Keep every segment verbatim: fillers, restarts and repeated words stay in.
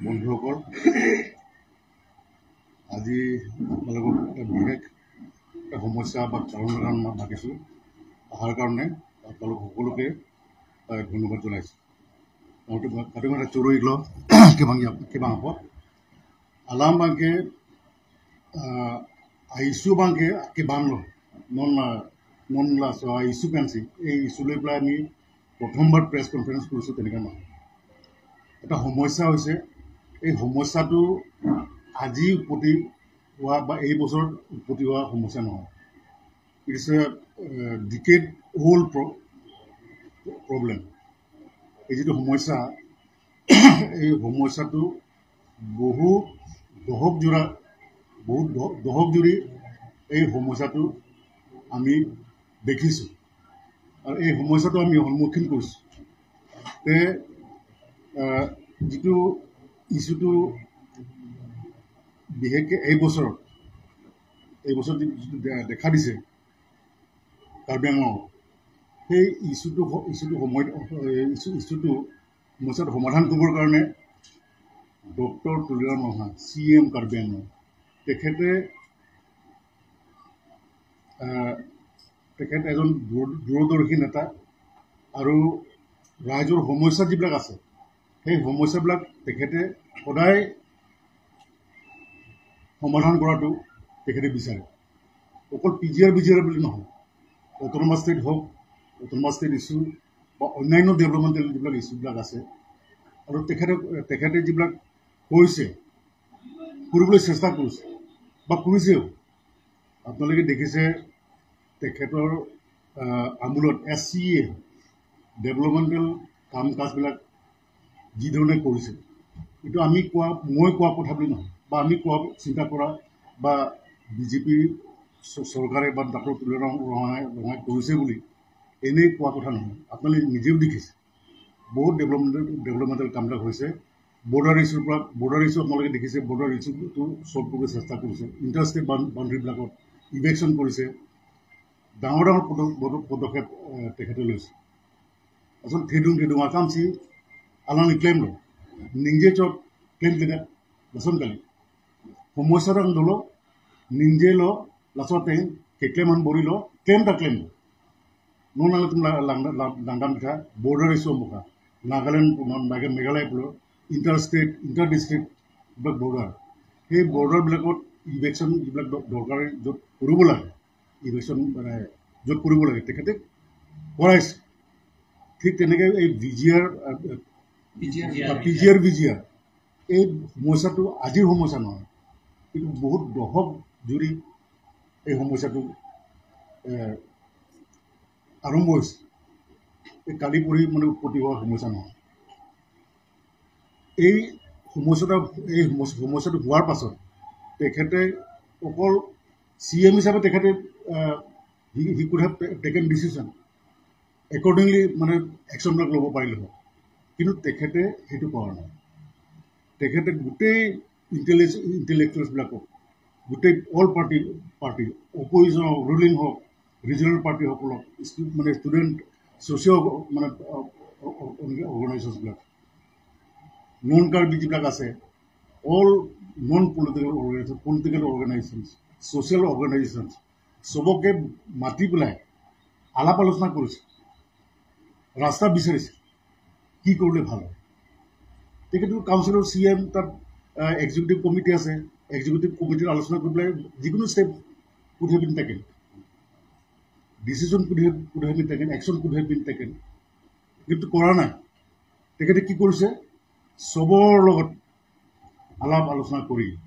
বন্ধুসকল, আজি আপোনালোকক এটা বিশেষ এটা সমস্যা বা কাৰণ কাৰণ মা- মাতিছোঁ। অহাৰ কাৰণে আপোনালোক সকলোকে, আহ, ধন্যবাদ জনাইছোঁ। Kami ada curu iglo, kebang ya, kebang apa? Alam abangke, ah, issue abangke kebang lo. Non la, non laso issue pensi, এই issue লৈ পেলাই আমি প্ৰথমবাৰ প্ৰেছ কনফাৰেন্স কৰিছোঁ, তেনেকা নহয়। এটা সমস্যা হৈছে, এই সমস্যাটো আজি উৎপত্তি হোৱা বা এই বছৰ উৎপত্তি হোৱা সমস্যা নহয়। It's a, uh, decade old pro- problem. এই যিটো সমস্যা, এই সমস্যাটো বহু দশক জোৰা, বহুত দ- দশক জুৰি এই সমস্যাটো আমি দেখিছোঁ আৰু এই সমস্যাটো আমি সন্মুখীন কৰিছোঁ। তে, আহ, যিটো ইছ্যুটো বিশেষকৈ এই বছৰত, এই বছৰত যি- যিটো দে- দেখা দিছে কাৰ্বি আংলঙত, সেই ইছ্যুটো স- ইছ্যুটো সময়ত, ইছ্যু ইছ্যুটো সমস্যাটো সমাধান কৰিবৰ কাৰণে ডক্টৰ তুলিৰাম ৰংহাং, চি এম কাৰ্বি আংলং, তেখেতে, আহ, তেখেত এজন দূৰ- দূৰদৰ্শী নেতা আৰু ৰাইজৰ সমস্যা যিবিলাক আছে, সেই সমস্যাবিলাক তেখেতে সদায় সমাধান কৰাটো তেখেতে বিচাৰে। অকল পি জি আৰ, বি জি আৰ বুলি নহয়, অট'নমাছ ষ্টেট হওক, অট'নমাছ ষ্টেট ইছ্যু বা অন্যান্য ডেভেলপমেণ্টেল যিবিলাক ইছ্যুবিলাক আছে, আৰু তেখেতে তেখেতে যিবিলাক কৰিছে, কৰিবলৈ চেষ্টা কৰিছে বা কৰিছেও। আপোনালোকে দেখিছে তেখেতৰ, আহ, আমোলত এছ চি এ ডেভেলপমেণ্টেল কাম কাজবিলাক যি ধৰণে কৰিছে, এইটো আমি কোৱা, মই কোৱা কথা বুলি নহয় বা আমি কোৱা, চিন্তা কৰা বা বি জে পি চ- চৰকাৰে বা ডক্টৰ তুলিৰাম ৰঙাই ৰঙাই কৰিছে বুলি এনেই কোৱা কথা নহয়। আপোনালোকে নিজেও দেখিছে বহুত ডেভেলপমেণ্টেল ডেভেলপমেণ্টেল কামবিলাক হৈছে। বৰ্ডাৰ ইছ্যুৰ পৰা, বৰ্ডাৰ ইছ্যু আপোনালোকে দেখিছে, বৰ্ডাৰ ইছ্যুটো ছল্ভ কৰিবলৈ চেষ্টা কৰিছে। ইণ্টাৰ ষ্টেট বাউণ্ডেৰীবিলাকত ইভেকশ্যন কৰিছে। ডাঙৰ ডাঙৰ পদ- পদ- পদক্ষেপ, এ, তেখেতে লৈছে। Asal thedung thedung akam si alang ni claim lo. Ningje chot claim tidak, lason kali. Homo sarang dolo, ningje lo, laso ateng ke claim han bori lo, claim ta claim lo. Non nang tum lang lang lang dam tha, border issue mo ka. Nagaland non Megha- Meghalaya pulo, inter state, inter district, bak border. He border bilakot eviction bilak do- dorkar jot kuribo lage. Eviction মানে য'ত কৰিব লাগে তেখেতে কৰাইছে। ঠিক তেনেকে এই বি জি আৰ, আহ, P G আৰ। বা পি জি আৰ, বি জি আৰ, এই সমস্যাটো আজিৰ সমস্যা নহয়, কিন্তু বহুত দশক জুৰি এই সমস্যাটো, এ, আৰম্ভ হৈছে। এই কালি পৰহি মানে উৎপত্তি হোৱা সমস্যা নহয়। এই সমস্যাটো, এই সমস্যা- সমস্যাটো হোৱাৰ পাছত তেখেতে অকল চি এম হিচাপে তেখেতে, আহ, he, he could have ta- taken decision, accordingly মানে একশ্যনবিলাক ল'ব পাৰিলে হয়, কিন্তু তেখেতে সেইটো কৰা নাই। তেখেতে গোটেই ইণ্টেলেজ ইণ্টেলেকচুৱেলছবিলাকক, গোটেই অল পাৰ্টি পাৰ্টি অপজিশ্যন হওক, ৰুলিং হওক, ৰিজনেল পাৰ্টিসকলক, ষ্টু- মানে ষ্টুডেণ্ট ছ'চিঅ' মানে অৰ্গেনাইজেশ্যনছবিলাক, নন কাৰ্বি যিবিলাক আছে, all non political organisation, political organisation, social organisation, চবকে মাতি পেলাই আলাপ আলোচনা কৰিছে, ৰাস্তা বিচাৰিছে কি কৰিলে ভাল হয়। তেখেতটো কাউন্সিলৰ চি এম, তাত এক্সিকিউটিভ কমিটি আছে, এক্সিকিউটিভ কমিটিৰ আলোচনা কৰি পেলাই যিকোনো step could have been taken, decision could have, could have been taken, action could have been taken, কিন্তু কৰা নাই। তেখেতে কি কৰিছে, চবৰ লগত আলাপ আলোচনা কৰি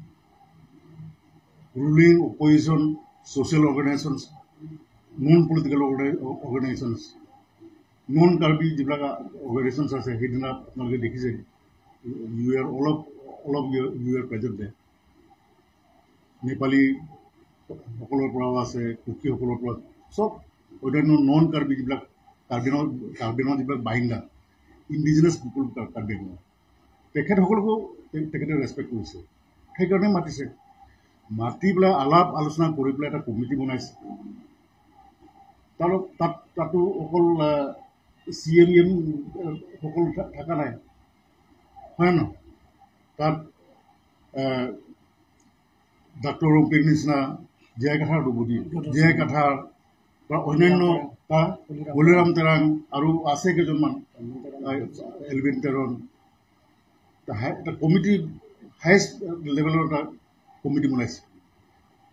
ৰুলিং, অপজিশ্যন, ছ'চিয়েল অৰ্গেনাইজেশ্যনছ, নন পলিটিকেল অৰ্গেনাইজেশ্যনছ, নন কাৰ্বি যিবিলাক অৰ্গেনাইজেশ্যনছ আছে, সেইদিনা আপোনালোকে দেখিছে, you are all of all of you, you are present there. Nepali সকলৰ পৰাও আছে, কুকিসকলৰ পৰা, চব অন্যান্য নন কাৰ্বি যিবিলাক, কাৰ্বি আংলং, কাৰ্বি আংলং যিবিলাক বাসিন্দা, ইণ্ডিজিনাছ পিপল কাৰ্বি আংলং, তেখেতসকলকো তে- তেখেতে ৰেচপেক্ট কৰিছে, সেইকাৰণে মাতিছে। মাতি পেলাই আলাপ আলোচনা কৰি পেলাই এটা কমিটি বনাইছে। তাত তাত তাতো অকল চি এম ই এম সকলো থা- থকা নাই, হয় নে নহয়? তাত, আহ, ডাক্তৰ ৰংপিৰ নিচিনা জে আই কাথাৰ দুবুদি, জে আই কাথাৰ বা অন্যান্য, হা, বলিৰাম তেৰাং আৰু আছে কেইজনমান, আহ, এলভিন তেৰণ। এটা হাই-, এটা কমিটি, হায়েষ্ট লেভেলৰ এটা কমিটি বনাইছে।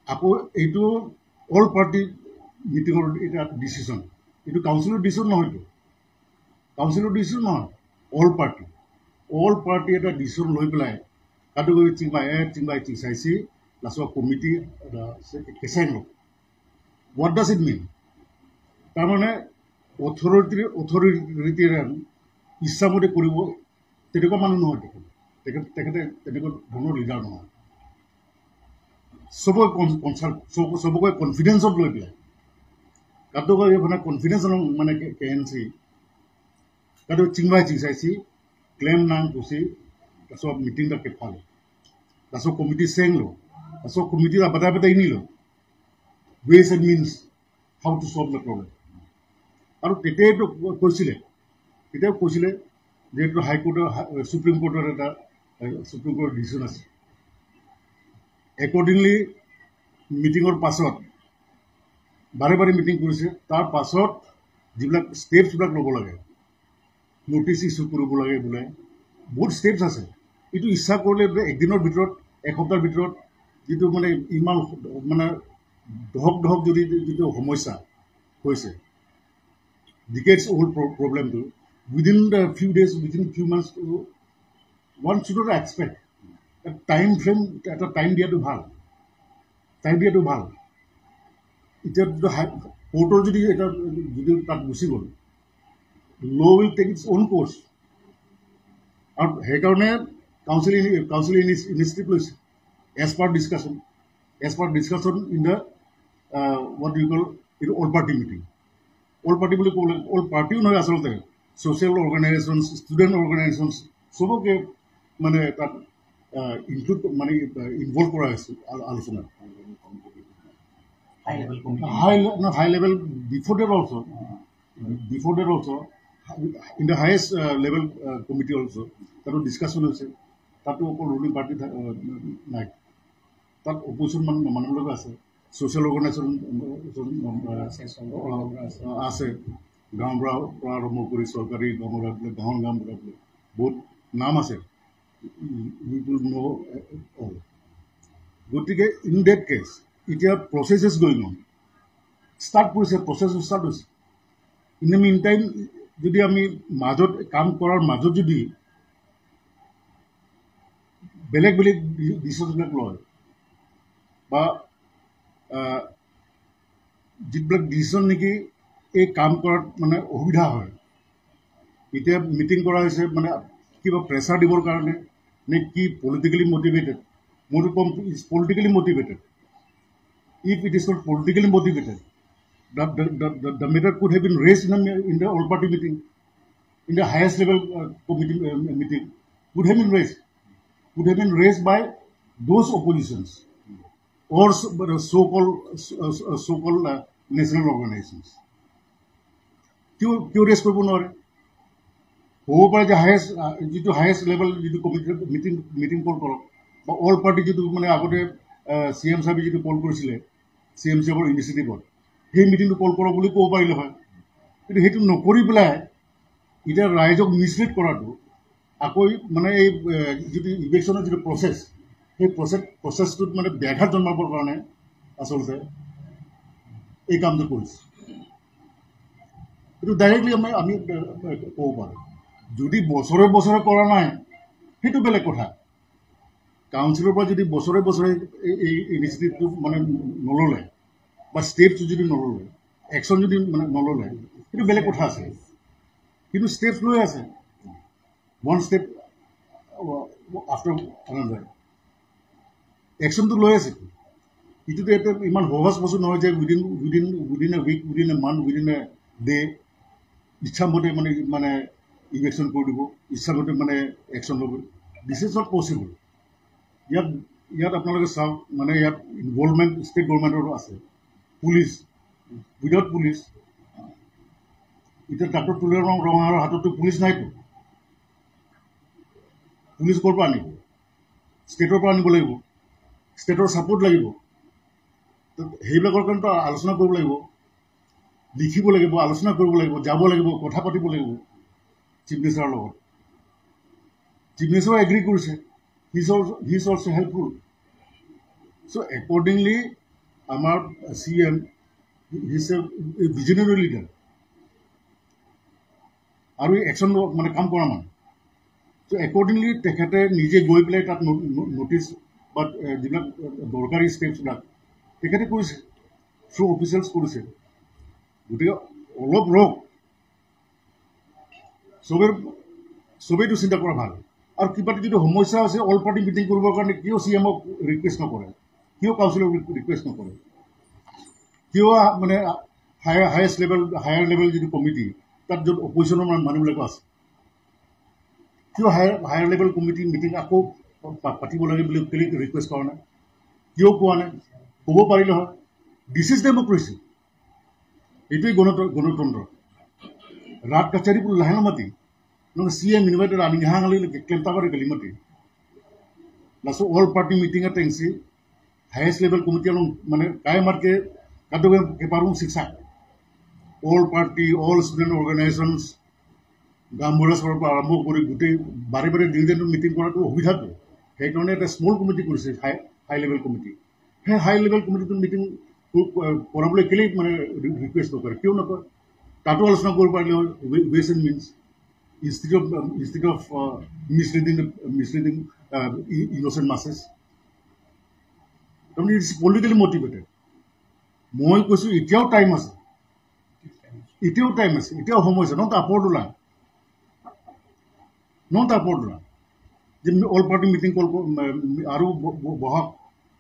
আকৌ এইটো অল পাৰ্টি মিটিঙৰ এটা ডিচিশ্যন, এইটো কাউন্সিলৰ ডিচিশ্যন নহয়তো। কাউন্সিলৰ ডিচিশ্যন নহয়, অল পাৰ্টি, অল পাৰ্টি এটা ডিচিশ্যন লৈ পেলাই কাদুগৈ চিংবাই এ চিংবাই চিংচাইচি লাষ্টত কমিটি এটা কেচাই লওক। What does it mean? তাৰমানে অথৰিটি, অথৰিটেৰিয়ান ইচ্ছামতে কৰিব, তেনেকুৱা মানুহ নহয় তেখেত। তেখেত, তেখেতে তেনেকুৱা ধৰণৰ লিডাৰ নহয়। চবকে কন-, কনচাল্ট, চব-, চবকে কনফিডেন্সত লৈ পেলাই। কাদুগৈ মানে কনফিডেন্স মানে কে এন চি, কাদু চিংবাই চিংচাইচি, ক্লেম নাং পুচি, লাষ্টত মিটিং এটা কেফালে। লাষ্টত কমিটি চেংলো, লাষ্টত কমিটি এটা বাটাই বাটাই নিলো। Ways and means how to solve the problem. আৰু তেতিয়াতো কৈ-, কৈছিলে, তেতিয়াও কৈছিলে যে এইটো হাইকোৰ্টৰ, হাই-, ছুপ্ৰিম কোৰ্টৰ এটা, এ, ছুপ্ৰিম কোৰ্টৰ ডিচিশ্যন আছে। একৰ্ডিংলি মিটিঙৰ পাছত বাৰে বাৰে মিটিং কৰিছে, তাৰ পাছত যিবিলাক ষ্টেপছবিলাক ল'ব লাগে, নটিচ ইছ্যু কৰিব লাগে বোলে, বহুত ষ্টেপছ আছে। এইটো ইচ্ছা কৰিলে বোলে একদিনৰ ভিতৰত, এসপ্তাহৰ ভিতৰত যিটো মানে ইমান মানে দহক দহক যদি যিটো সমস্যা হৈছে, decades old pro-, problemটো, within the few days, within few months, one should not expect। Time frame, এটা টাইম দিয়াটো ভাল, টাইম দিয়াটো ভাল। এতিয়া যদি হাই-, কোৰ্টৰ যদি এটা যদি তাত গুচি গ'ল, law will take its own course। আৰু সেইকাৰণে কাউন্সিল ইনি-, কাউন্সিলে ইনিচিয়েটিভ লৈছে, as per discussion, as per discussion in the, uh, what do you call, in all party meeting। All party বুলি ক'বলৈ, অল পাৰ্টিও নহয় আচলতে, ছ'চিয়েল অৰ্গেনাইজেশ্যন, ষ্টুডেণ্ট অৰ্গেনাইজেশ্যন, চবকে মানে তাত ইনক্লুড মানে ইনভলভ কৰা হৈছে আল-, আলোচনাত। High level committee. হাই লে-, no, high level before that also, before that also, in the highest level committee also, তাতো ডিছকাশ্যন হৈছে। তাতো অকল ৰুলিং পাৰ্টি নাই, তাত অপজিশ্যন মান-, মানুহবিলাকো আছে, ছ'চিয়েল অৰ্গেনাইজেশ্যন আছে, গাঁওবুঢ়াৰ পৰা আৰম্ভ কৰি চৰকাৰী গাঁওবুঢ়াবিলাক, গাঁৱৰ গাঁওবুঢ়াবিলাক বহুত নাম আছে। We will know all। গতিকে in that case এতিয়া process is going on, start কৰিছে, প্ৰচেছ ষ্টাৰ্ট হৈছে। ইন দ্য মিন টাইম যদি আমি মাজত কাম কৰাৰ মাজত যদি বেলেগ বেলেগ ডিচিশ্যনবিলাক লয় বা, আহ, যিবিলাক ডিচিশ্যন নেকি এই কাম কৰাত মানে অসুবিধা হয়, এতিয়া মিটিং কৰা হৈছে মানে কিবা প্ৰেছাৰ দিবৰ কাৰণে নে কি, পলিটিকেলি মটিভেটেড? মইতো ক'ম, is politically motivated. If it is not politically motivated, the, the, the, the, the matter could have been raised in the, in the all party meeting, in the highest level, uh, committee, uh, meeting, could have been raised, could have been raised by those oppositions or so, but, uh, so-called, uh, so-called, uh, national organizations. কিয়, কিয় ৰেজ কৰিব নোৱাৰে? হ'ব পাৰে যে হায়েষ্ট, যিটো highest level যিটো committee meeting, meeting call কৰক বা অল পাৰ্টি যিটো মানে আগতে চি এম ছাহেবে যিটো কল কৰিছিলে চি এম ছাহেবৰ ইনিচিয়েটিভত, সেই মিটিংটো কল কৰক বুলি ক'ব পাৰিলে হয়। কিন্তু সেইটো নকৰি পেলাই এতিয়া ৰাইজক মিছলিড কৰাটো, আকৌ মানে এই, এ, যিটো ইলেকশ্যনৰ যিটো প্ৰচেছ, সেই প্ৰচেছ, প্ৰচেছটোত মানে ব্যাঘাত জন্মাবৰ কাৰণে আচলতে এই কামটো কৰিছে। এইটো ডাইৰেক্টলি আমি, আমি, এ, এ, ক'ব পাৰোঁ। যদি বছৰে বছৰে কৰা নাই, সেইটো বেলেগ কথা। কাউন্সিলৰ পৰা যদি বছৰে বছৰে এই, এই ইনিচিয়েটিভটো মানে নল'লে বা ষ্টেপটো যদি নল'লে, একশ্যন যদি মানে নল'লে, সেইটো বেলেগ কথা আছে। কিন্তু ষ্টেপছ লৈ আছে, ওৱান ষ্টেপ আফটাৰ আনাডাৰ, একশ্যনটো লৈ আছে। এইটোতো এটা ইমান সহজ বস্তু নহয় যে within, within, within a week, within a month, within a day ইচ্ছামতে মানে, মানে ইলেকশ্যন কৰি দিব, ইচ্ছামতে মানে একশ্যন ল'ব। This is not possible। ইয়াত, ইয়াত আপোনালোকে চাওক, মানে ইয়াত ইনভলভমেণ্ট ষ্টেট গভৰ্ণমেণ্টৰো আছে, পুলিচ, উইদাউট পুলিচ। এতিয়া ডাক্তৰ তুলিৰাম ৰঙাৰ হাততো পুলিচ নাইতো, পুলিচ ক'ৰ পৰা আনিব? ষ্টেটৰ পৰা আনিব লাগিব, ষ্টেটৰ ছাপোৰ্ট লাগিব। তো সেইবিলাকৰ কাৰণে তো আলোচনা কৰিব লাগিব, লিখিব লাগিব, আলোচনা কৰিব লাগিব, যাব লাগিব, কথা পাতিব লাগিব চিফ মিনিষ্টাৰৰ লগত। চিফ মিনিষ্টাৰে এগ্ৰী কৰিছে, he is also, he is also helpful. So accordingly আমাৰ C M, he is a visionary leader আৰু একশ্যন মানে কাম কৰা মানুহ। তো একৰ্ডিংলি তেখেতে নিজে গৈ পেলাই তাত ন- ন- নটিচ বা এ, যিবিলাক দৰকাৰী ষ্টেপছবিলাক তেখেতে কৰিছে, থ্ৰু অফিচিয়েলছ কৰিছে। গতিকে অলপ ৰক, চবে চবেইতো চিন্তা কৰা ভাল। আৰু কিবা যদি সমস্যা আছে, অল পাৰ্টি মিটিং কৰিবৰ কাৰণে কিয় চি এমক ৰিকুৱেষ্ট নকৰে, কিয় কাউন্সিলক ৰিকুৱেষ্ট নকৰে, কিয় মানে higher highest level higher level যিটো কমিটি, তাত য'ত অপজিশ্যনৰ মান- মানুহবিলাকো আছে, কিয় higher higher level committee meeting আকৌ পা- পাতিব লাগে বুলি কেলে ৰিকুৱেষ্ট কৰা নাই, কিয় কোৱা নাই? ক'ব পাৰিলে হয়। This is democracy. এইটোৱেই গণত- গণতন্ত্ৰ। ৰাত কাছাৰী পুল লাহে মাতি, nung C M invited aning hang ali klem tabar kali mati. Laso all party meeting atengsi highest level committee along mane kai mat ke kado ke parung siksa, all party, all student organizations, গাঁওবুঢ়া চহৰৰ পৰা আৰম্ভ কৰি গোটেই বাৰে বাৰে দিনে দিনে মিটিং কৰাটো অসুবিধাটো। সেইকাৰণে এটা স্মল কমিটি কৰিছে, হাই হাই লেভেল কমিটি। সেই হাই লেভেল কমিটিটো মিটিং কৰাবলৈ কেলেই মানে ৰিকুৱেষ্ট নকৰে, কিয় নকৰে? তাতো আলোচনা কৰিব পাৰিলে হয়, ways and means, instead of instead of misleading misleading innocent masses. তাৰমানে ইটছ পলিটিকেলি মটিভেটেড। মই কৈছো এতিয়াও টাইম আছে, এতিয়াও টাইম আছে, এতিয়াও সময় আছে। নট আপৰ দোলা, নট আপৰ দোলা যে অল পাৰ্টি মিটিং কল আৰু ব- ব- বহক,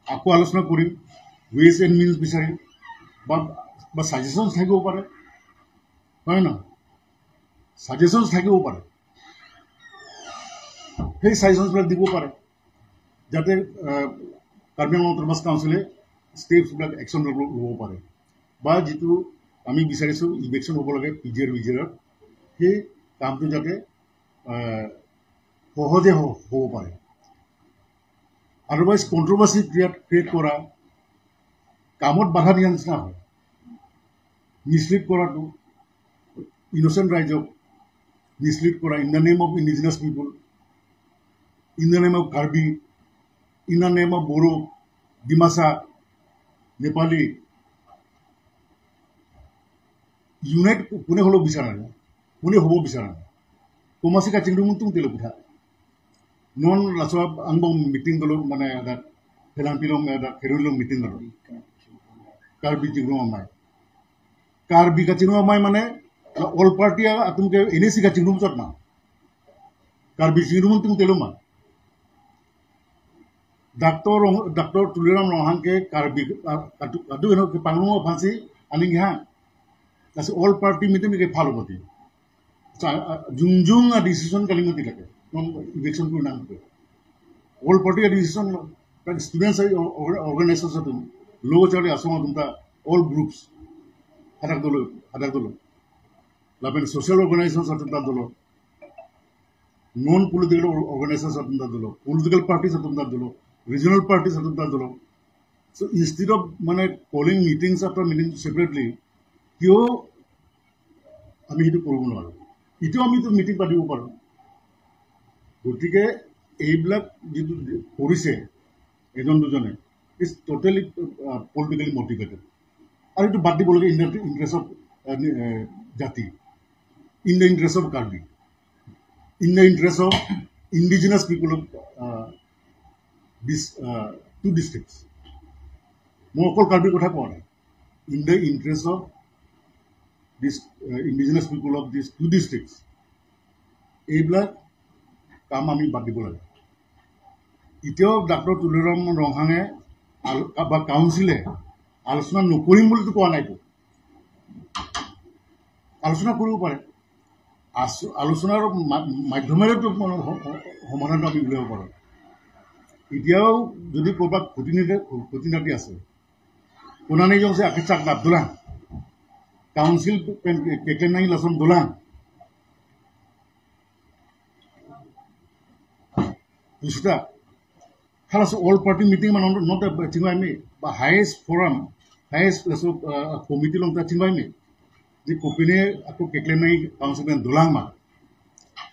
আকৌ আলোচনা কৰিম, ৱেজ এণ্ড মিনছ বিচাৰিম বা বা ছাজেশ্যনছ থাকিব পাৰে, হয় ন? ছাজেশ্যনছ থাকিব পাৰে, সেই ছাজেশ্যনছবিলাক দিব পাৰে যাতে আহ, কাৰ্বি আংলং অট'নমাছ কাউন্সিলে ষ্টেপছবিলাক একশ্যন ল'ব পাৰে। বা যিটো আমি বিচাৰিছো ইভিকশ্যন হ'ব লাগে পি জি আৰ, ভি জি আৰত, সেই কামটো যাতে আহ, সহজে হ- হ'ব পাৰে। আদাৰৱাইজ কণ্ট্ৰভাৰ্চি ক্ৰিয়েট ক্ৰিয়েট কৰা, কামত বাধা দিয়া নিচিনা হয়। মিছলিড কৰাটো, ইনচেণ্ট ৰাইজক মিছলিড কৰা, in the name of indigenous people, in the name of Karbi, in the name of বড়ো, ডিমাচা, নেপালী, ইউনাইট কোনে হ'লেও বিচৰা নাই, কোনে হ'ব বিচৰা নাই। Komasi kachingrum tung telo kutha. Non laso angbong meeting dolo mane ada Phelangpi along ada Kheroni along meeting dolo. Karbi chingrum amei. Karbi kachingrum amei mane all party atum ke N A C kachingrum chot ma. Karbi chingrum tung telo ma. Doctor Rong- Doctor Tuliram Ronghang ke Karbi ah, kadu kadu eno ke pangrum aphansi aning ha. Kasi all party meeting ke follow mati. Sa ah, jungjung a decision kali mati lake. Non eviction ko nang ko. All party a decision lo. Kan students ai or- or- organizations atum, logo chari asong atum ta all groups. Hadak dolo, hadak dolo. Lapen social organizations atum ta dolo. Non political or- organizations atum ta dolo, political parties atum ta dolo, regional parties atum ta dolo. So instead of মানে calling meetings after meeting separately, কিয় আমি সেইটো কৰিব নোৱাৰো? এতিয়াও আমিতো মিটিং পাতিব পাৰো। গতিকে এইবিলাক যিটো কৰিছে এজন দুজনে, ইজ টটেলি পলিটিকেলি মটিভেটেড। আৰু এইটো বাদ দিব লাগে, ইন দ্য ইণ্টাৰেষ্ট অফ জাতি, in the interest of Karbi, in the interest of indigenous people of uh, this uh, two districts. মই অকল কাৰ্বিৰ কথা কোৱা নাই। In the interest of this uh, indigenous people of these two districts, এইবিলাক কাম আমি বাদ দিব লাগে। এতিয়াও ডাক্তৰ তুলিৰাম ৰংহাঙে আল- বা কাউন্সিলে আলোচনা নকৰিম বুলিতো কোৱা নাইতো, আলোচনা কৰিব পাৰে। আচ- আলোচনাৰ মা- মাধ্যমেৰেতো মানে স- স- সমাধানটো আমি উলিয়াব পাৰোঁ। এতিয়াও যদি ক'ৰবাত খুটি নাটি খুটি নাটি আছে, কোনানি জংছে আকে চাক নাপ দুলাং, কাউন্সিল পেন কেকেন নাই লাচন দুলাং, বুঝতা? Halaso all party meeting ma non non ta chingvai me. Ba highest forum, highest laso uh, committee along ta chingvai me. Di kopine ako keklem nangji council pen dolang ma.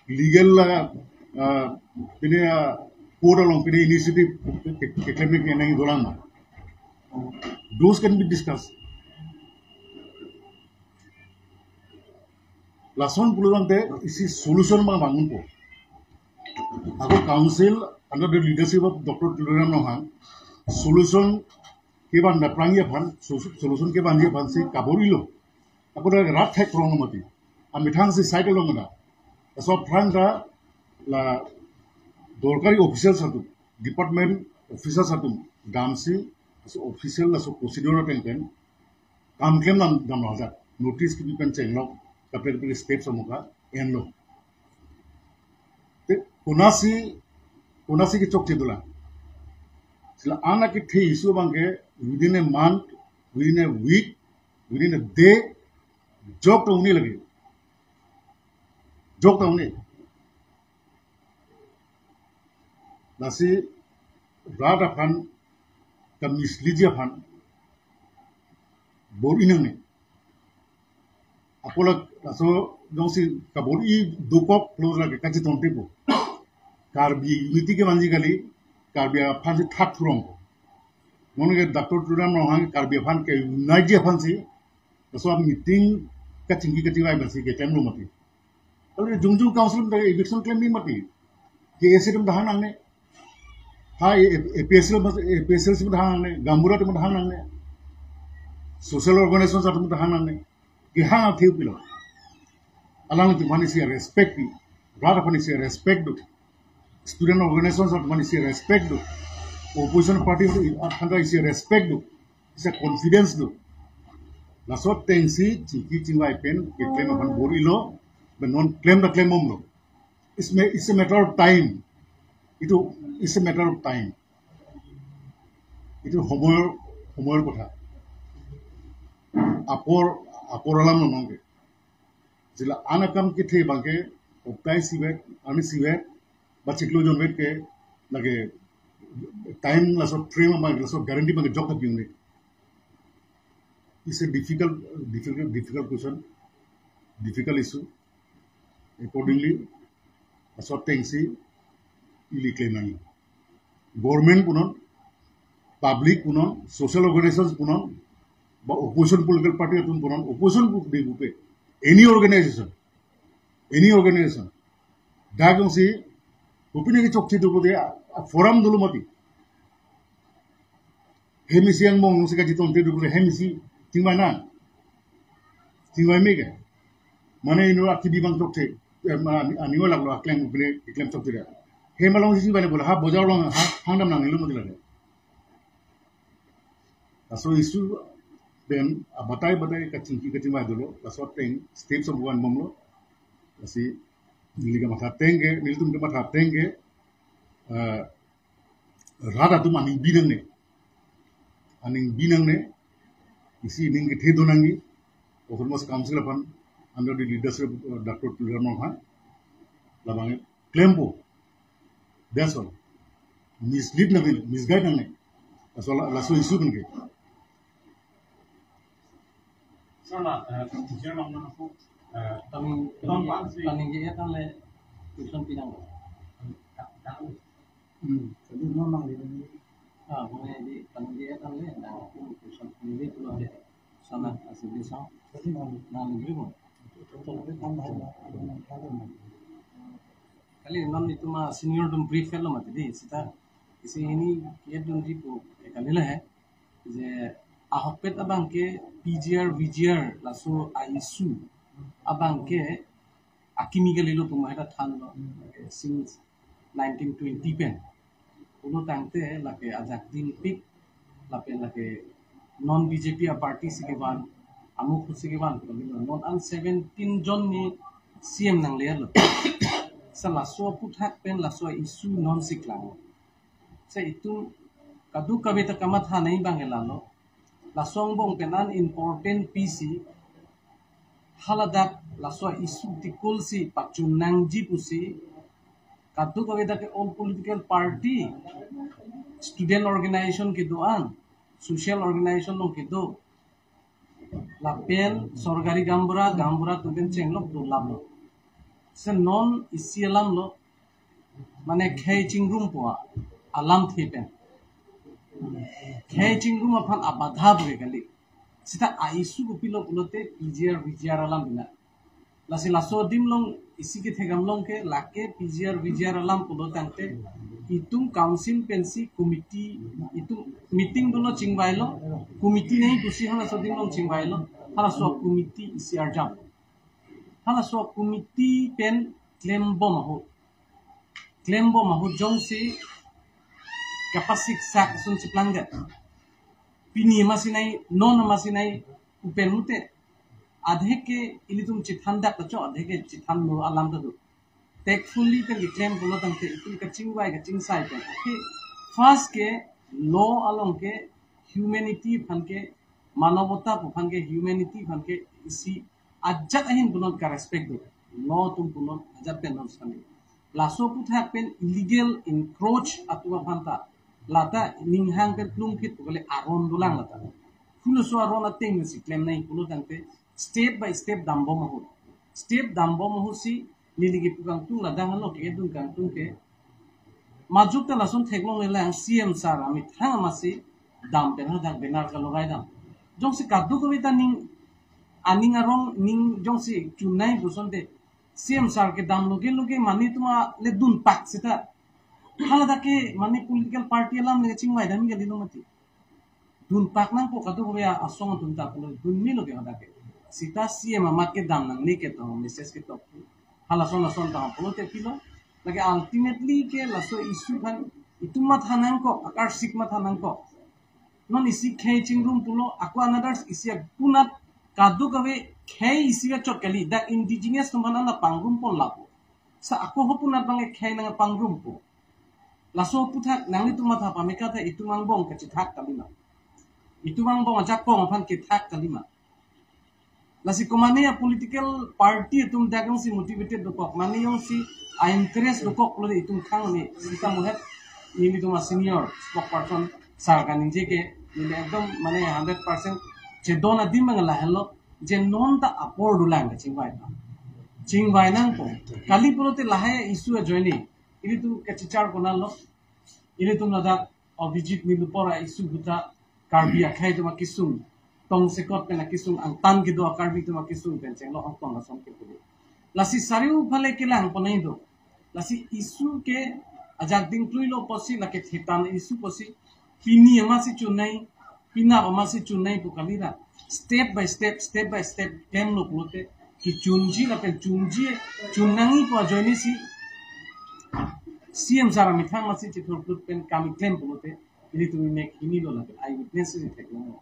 Legal la uh, pine uh, court along pine initiative ke- ke- keklem nangji dolang ma. Those can be discussed. Lason pulo tangte isi solution ma bangun po. Ako council under the leadership of Doctor Tuliram Ronghang, solution kevan da prangya phan, so- solution kevan ya phan si kabor-ilo. Ako da rat thek rong mati. Amethang si side along da. So prang da la dorkari official atum, department officers atum, damsi, so official laso procedure pen pen, kam klem dam dam lo ajat. Notice kebi pen chenglok, kaprek kaprek steps amuka enlo. Te konasi, konasi kechokche dolang. Sila anak kethe issue abangke within a month, within a week, within a day, jok ta un-e lagi. Jok ta un-e. Lasi rat aphan ka mislead ji aphan bor-i nangne. Ako la laso jongsi kabor-i dokok lo lake kachiton tepo. Karbi unity kevanji kali, Karbi aphan si thak thurong. Mon ke Doctor Tuliram Ronghang Karbi aphan ke unite ji aphan si, laso meeting kachingki kachingvai aphan si keklem lo mati. Kalau jongjung council ta eviction klem ni mati. K S A atum ta hang nangne. Ha A P S L, A P S L atum ta hang nangne. Gaonbura atum ta hang nangne. Social organization atum ta hang nangne. Kehang athe pilo. Alanglitum aphan isi respect pi. Rat aphan isi respect do. Student organization atum aphan isi respect do. Opposition party aphan ta isi respect do. Isi confidence do. Laso ateng si chingki chingvai pen keklem aphan bor-ilo. Ba non klem ta klem bomlo. It's ma- it's a matter of time. Itu it's a matter of time. Itu homoyor, homoyor kotha. Apor, apor alam lo nonke. Jila anak kam kethe abangke, optai sivek, ani sivek, ba chiklo jonvek ke, lake time laso frame abang, laso guarantee abangke jok ta pi un-e. It's a difficult, difficult, difficult question, difficult issue. Accordingly, laso ateng si ili klem nangji. Government punon, public punon, social organizations punon, ba opposition political party atum punon, opposition pu de bupe, any organization, any organization. Dak jongsi, kopine kechokche do pulote, a- a forum dolo mati. Hem isi angbong jongsi kachiton te do pulote, hem isi chingvai nang. Chingvai me ke. Mane inut akebi abang chokche. Eh, ma- ani- aning olak lo akleng pine keklem chokche da. Hem along si chingvai le bola, ha bojar along ha hang dam nangnelo mati lake. Laso issue pen abatai batai kachingki kachingvai dolo. Laso ateng steps of one bomlo. Lasi neli kamatha ateng ke, nelitum kamatha ateng ke, eh, rat atum aning bi nangne. Aning bi nangne. Isi aning kethe do nangji. Autonomous Council aphan under the leadership of Doctor Tuliram Ronghang. Labang klempo. That's all. Mislead nangne, misguide nangne. That's all. Laso issue pen ke. Sana, eh, siya mang na ako, eh, Taning, taning, taning, taning, taning, taning, question pinang. Hmm, jadi memang ini. Ah, mane di taning di etan le, na question pinang pulo de. Sana, asi di sang. Jadi mau. Na, lebih mau. Kali non itum a senior atum brief lo mati di, seta isi hini kiat dun di pu, eh, kali le he. Je ahokpet abangke P G R, V G R, laso a issue abangke akimi kalilo pu maheta thanlo, eh, since nineteen twenty pen. Pulo tangte lake ajak dingpik, lapen lake non B J P a party si kevan, amuk si kevan, non an seventeen jon ni C M nanglelo. Sa laso aphuthak pen laso issue non si klang. Sa itum kadokave ta kamatha nangji abang ke lalo. Laso angbong pen an important P C, haladak laso issue tikul si pachun nangji pusi, kadokave dak ke all political party student organization kedo-an, social organization along kedo, lapen sorkari gaonbura, gaonbura atum pen chenglok dolamlo. Se non isi alam lo, mane khei chingrumpo alamthe pen. Khei chingrum aphan abadha pu ke kali. Seta a-issue kopilo pulote P G R, V G R alam pina. Lasi laso adim along isi kethekdam along ke lake P G R, V G R alam pulo tangte itum council pensi committee, itum meeting dolo, chingvailo, committee nangji pusi halaso adim along chingvailo, halaso committee isi arjap. Halaso committee pen klembom ahut. Klembom ahut jongsi kapasik sak ason chiplang det. Pini amatsi nangji, non amatsi nangji, pu pen mute. Adhe ke ilitum chethan dak ta cho, adhe ke chethanlo alam ta do. Tactfully pen keklem pulo tangte itum kachingvai kachingsai pen. Okay. First ke law along ke humanity aphan ke, manavata pu aphan ke, humanity aphan ke isi ajat ahin punon ka-respect do. Law atum punon ajat pen non sami. Laso aphuthak pen illegal encroach atum aphan ta, lata ninghang pen plungphit pu kali, aron dolang lata. Halaso aron ateng si klem nangji pulo tangte step by step dambom ahut. Step dambom ahut si neli kepu kangtung, ladak halo kedun kangtung ke. Majok ta lason theklongle lang, C M sir amethang amatsi dam pen hadak banner kalogai dam. Jongsi kadokave ta ning, aning arong ning jongsi chunai pusonte, C M sir kedam loge loge mane atum ale dunpak seta. Haladak ke mane political party alam le chingvai dam kali lo mati. Dunpak nangpo kadokave asong atum ta pulo, dunmelo ke hadak ke. Seta C M amat kedam nangne ke tong, message ketok. Halason lason tong pulote pilo. Lake ultimately ke laso issue aphan itum matha nangkok, akarsik matha nangkok. Non isi khei chingrum pulo, ako another isi akunat kadokave khei isi kachot kali, dak indigenous atum aphan ana pangrumpon lapu. Sa ako ho akunat abang khei nangpangrumpo. Laso aphuthak nanglitum matha pameka ta itum angbong kachethak kalima. Itum angbong ajakong aphan kethak kalima. Lasi komane a-political party atum dak jongsi motivated dokok, mane jongsi a-interest dokok pulote itum khang ni, sita muhet nelitum a-senior spokesperson sir kaningje ke, neli ekdom mane hundred percent chedon adim abang lahelo, je non ta apor dolang kachingvai. Chingvai nangpo. Kali pulote lahai issue ajoine ilitum kachichar konatlo. Ilitum ladak Abhijit Nilupar a-issue ahut ta Karbi akhei atum akesung, tongsekot pen akesung, angtan kedo a-Karbi atum akesung pen chenglok angton lason kepu do. Lasi sariu phale kelang ponai do. Lasi issue ke ajak dingkluilo pusi, lake thetan issue pusi, pini amatsi chunai, penap amatsi chunai pu kali ra. Step by step, step by step klemlo pulote kechunji lapen chunji, chun nangji pu ajoine si C M sir amethang amatsi chithurphlut pen kam keklem pulote ilitum imek hinilo lapen eyewitness si theklong.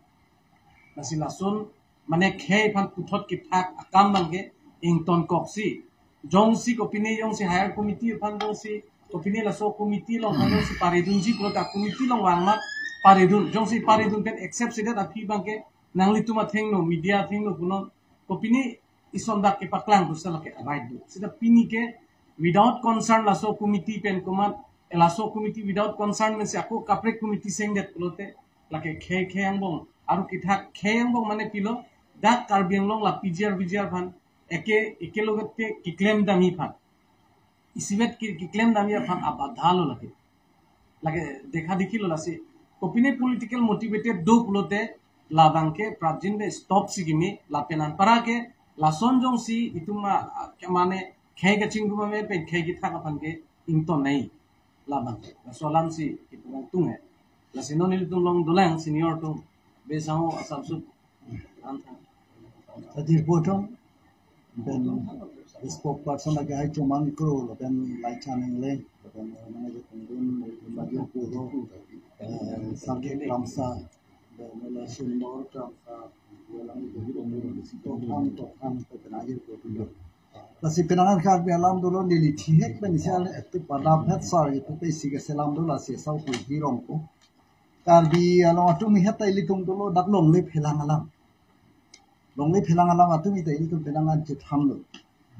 Lasi lason mane khei aphan puthot kethak akam abang ke ingtonkoksi. Jongsi kopine jongsi higher committee aphan jongsi, kopine laso committee along aphan jongsi paredunji pulote committee along vang amat paredun. Jongsi paredun pen accept si det aphi abang ke nanglitum athengno, media athengno punon, kopine ison dak kepaklang pusi lake right do. Seta pini ke without concern laso committee pen komat, eh, laso committee without concern pensi ako kaprek committee sengdet pulote lake khei khei angbong, aru kethak khei angbong mane pilo, dak Karbi Anglong la P G R V G R aphan eke, ekelogote keklem damji aphan, isivet ke, keklem damji aphan abadha lo lake. Lake dekha dekhi lo lasi. Kopine political motivated do pulote labang ke prapjin de stop si kimi, lapen anpara ke lason jongsi itum a, a, mane khei kachingrum ame pen khei kethak aphan ke ington nangji. Labang ke laso alam si ipu kangtung he. Lasi non ilitum along dolang senior atum, Bey Sangho asap sut. Tadi potong ben spokesperson lake hai Chomang Kro, ben Laichan Engleng, ben manager pendun, ben Bajir Kuro, eh, Sangkek Ramsa, ben Mela Sundor Ramsa, Tokhang, Tokhang, ben Ajir Kuro. Lasi penang an kak alam dolo, neli thihek pen isi ale etu padap het sar itu pe isi keselam dolo, lasi sau ku hirong ko. Karbi along atum het ta ilitum dolo dak longle phelang alam. Longle phelang alam atum ita ilitum penang an chethan lo.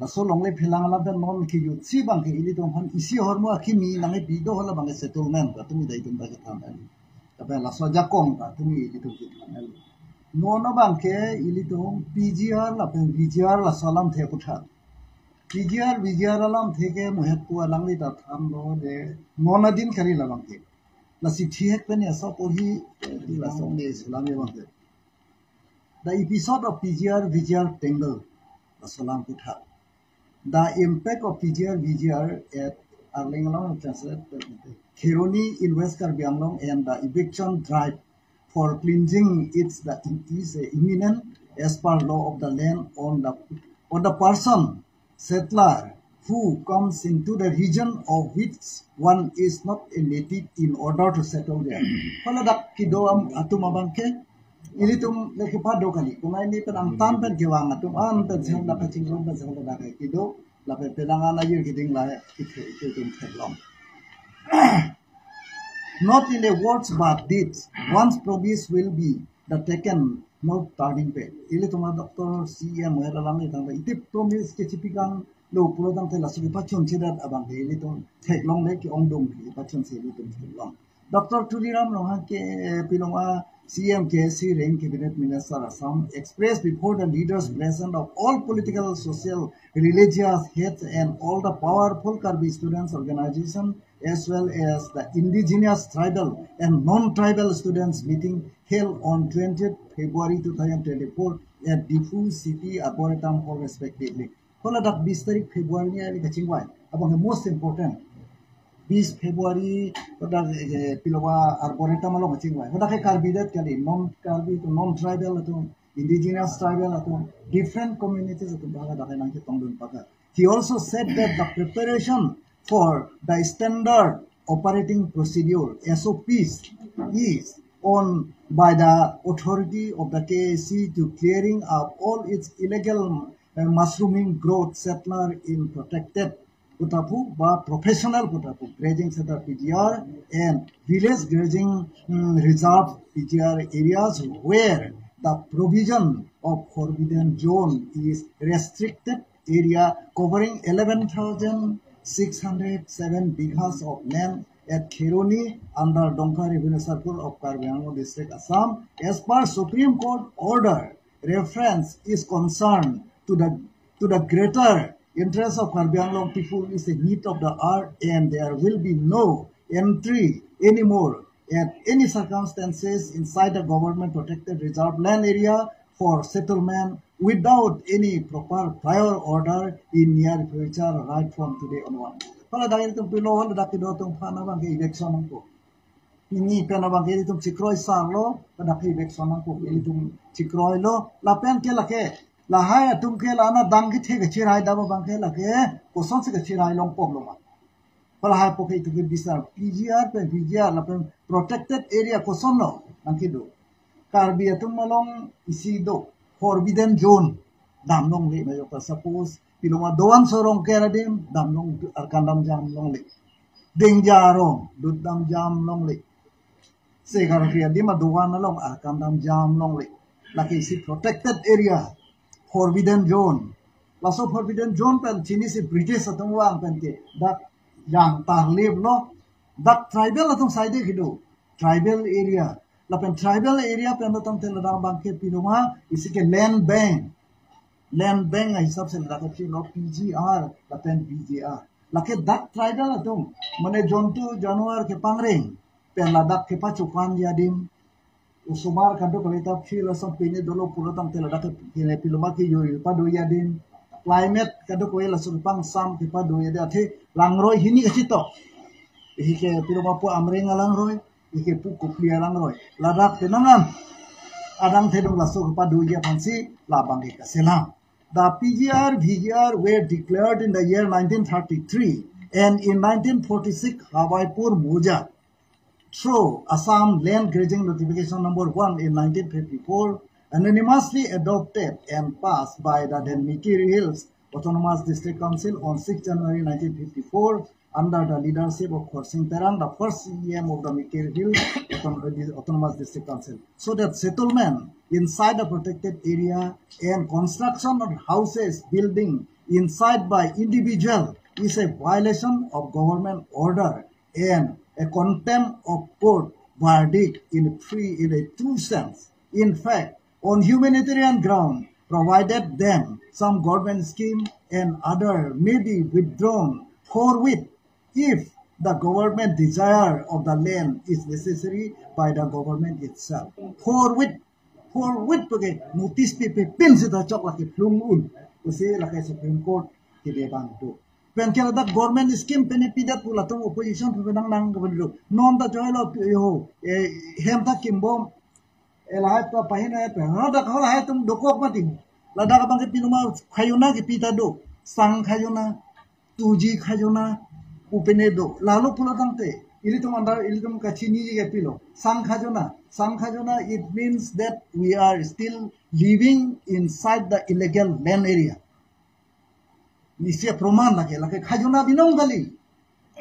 Laso longle phelang alam pen non kejutsi abang ke ilitum aphan isi ahormu akimi nangkepi do, hala abang ke settlement ta tumi ta itum ta kethan el. Tapi laso ajakong ta tumi ilitum kethan el. Non abang ke ilitum P G R lapen V G R laso alamthe aputhak. P G R, V G R alamthe ke muhet pu alangli ta thanlo de non adin kali labang ke. Lasi thihek pen ya so porhi, eh, di laso nge selam ya abang ke. The episode of P G R V G R tangle, laso alam aputhak. The impact of P G R V G R at Arleng along translate Kheroni in West Karbi Anglong and the eviction drive for cleansing its the is imminent as per law of the land on the on the person settler who comes into the region of which one is not a native in order to settle there. Hala dak kedo am atum abang ke ilitum le kepado kali. Kumai ni pen angtan pen kevang atum an pen sehong dak kachingrum pen sehong dak kedo lapen penang an ayir keding la itu itu tum theklong. Not in the words but deeds. Once promise will be the taken, no turning back. Ilitum a Doctor C M Muhet alangli tangte iti promise kechipikang lo pulo tangte laso kepachun chedat abang ke ilitum theklongle ke-ongdung kepachun si ilitum theklong. Doctor Tuliram Ronghang ke, eh, pilong a C M K S C rank cabinet minister Assam expressed before the leaders present of all political, social, religious heads and all the powerful Karbi students organization as well as the indigenous tribal and non-tribal students meeting held on twentieth February two thousand twenty-four at Diphu City Arboretum Hall respectively. Hala dak bis tarik February ni ari kachingvai. Abang ke most important. Bis February dak, eh, pilong a Arboretum along kachingvai. Dak ke Karbi det kali, non Karbi atum, non tribal atum, indigenous tribal atum, different communities atum hala dak nangchetongdun pakar. He also said that the preparation for the standard operating procedure, S O Ps, is on by the authority of the K A C to clearing up all its illegal, uh, mushrooming growth settler in protected pu ta pu ba professional pu ta pu grazing center P G R and village grazing, mm, reserve P G R areas where the provision of forbidden zone is restricted area covering eleven thousand six hundred seven bighas of land at Kheroni under Dongka Revenue Circle of Karbi Anglong District, Assam, as per Supreme Court order. Reference is concerned to the to the greater interest of Karbi Anglong people is a need of the hour, and there will be no entry anymore at any circumstances inside the government protected reserve land area for settlement without any proper prior order in near future right from today onward. Hala dak ilitum pilo, hala dak kedo atum aphan abang ke eviction nangpo. Pini pen abang ke ilitum chekroi sar lo, hala dak ke eviction nangpo, ilitum chekroi lo, lapen ke lake, lahai atum ke la-an adang kethe kachirai dam abang ke lake, kosonsi kachirai longpom lo ma. Hala hai pu ke itum ke bisar P G R pen V G R lapen protected area koson lo nangkedo. Karbi atum along isi do forbidden zone dam longle, majok ta suppose pilong a doan sorong ke adim dam long arkan dam jam longle. Dengja arong dut dam jam longle. Sekarang dia di ma doan along arkan dam jam longle. Lake isi protected area, forbidden zone. Laso forbidden zone pen chinisi British atum vang pen ke dak yang tarlip lo, dak tribal atum side kedo, tribal area. Lapen tribal area pen atum tela dak abang ke pilong a isi ke land bank. Land bank ahisap si ladak kepilo P G R lapen V G R. Lake dak tribal atum, mane jontu januar kepangreng pen ladak kepachopanji adim. Osomar kadokave ta field ason pine dolo pulo tangte ladak ke pine pilong a kejui padoji adim. Climate kadokave lason pangsam kepadoji adim, athe langroi hini kachitok. Ihi ke pilong a pu Amreng alangroi, ihi ke pu Kopili alangroi. Ladak penang an adang thedung laso kepadoji aphansi labang ke kaselam. The P G R V G R were declared in the year nineteen thirty-three and in nineteen forty-six Hawaipur Mouza through Assam Land Grazing Notification number one in nineteen fifty-four, unanimously adopted and passed by the then Mikir Hills Autonomous District Council on sixth January nineteen fifty-four under the leadership of Khorsing Terang, the first C E M of the Mikir Hill Auton-, Autonomous District Council, so that settlement inside the protected area and construction of houses, building, inside by individual is a violation of government order and a contempt of court verdict in a free, in a true sense. In fact, on humanitarian ground, provided them some government scheme and other may be withdrawn forthwith if the government desire of the land is necessary by the government itself. Forthwith, forthwith puke notice pipe pin seta chok lake plung un. Pusi lake Supreme Court kede bang tu. Pen ke ladak government scheme pen pidet pu latum opposition pu nang nang ke bang tu. Non ta joy lo yo, eh, hem ta kimbom, eh, lahai pa pahin eh, pen ladak halahai atum dokok mati. Ladak abang ke pinuma khajona kepi ta do. Sang khajona, tuji khajona, pu pen do. Lalo pulo tangte, ilitum andar, ilitum kachini ji kepilo. Sang khajona, sang khajona, it means that we are still living inside the illegal land area. Nisi proman lake, lake khajona binong kali.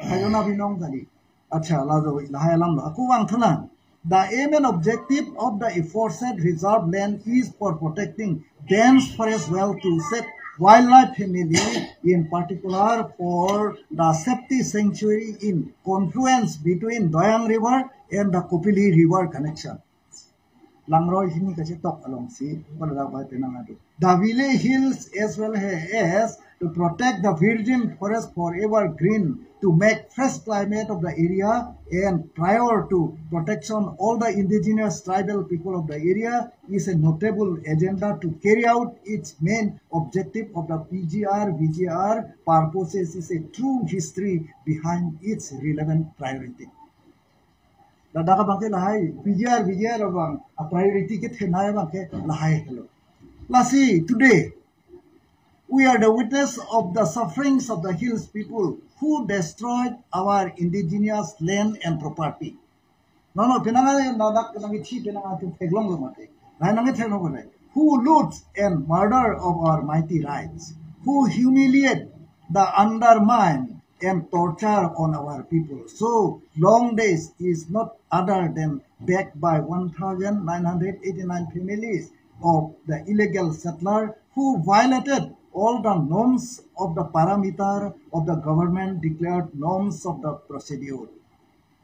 Khajona binong kali. Acha, lajo, lahai alam lo. Ako vang thunang. The aim and objective of the aforesaid reserve land is for protecting dense forest wealth to save wildlife family, in particular for the safety sanctuary in confluence between Doyang River and the Kopili River connection. Langroi hini kachetok alongsi, pada dak bai penang adu. The Valley Hills as well as to protect the virgin forest forever green, to make fresh climate of the area and prior to protection all the indigenous tribal people of the area is a notable agenda to carry out its main objective of the P G R, V G R purposes is a true history behind its relevant priority. Ladak abang ke lahai, P G R, V G R abang, a priority kethenei abang ke lahai helo. Lasi, today, we are the witness of the sufferings of the hills people who destroyed our indigenous land and property. Nono, penang ladak, penang ithi, penang atum theklong lo mati. Lahai nang theklong lo mati. Who loot and murder of our mighty rights, who humiliate the undermine and torture on our people. So, Long Days is not other than backed by one thousand nine hundred eighty-nine families of the illegal settler who violated all the norms of the parameter of the government declared norms of the procedure.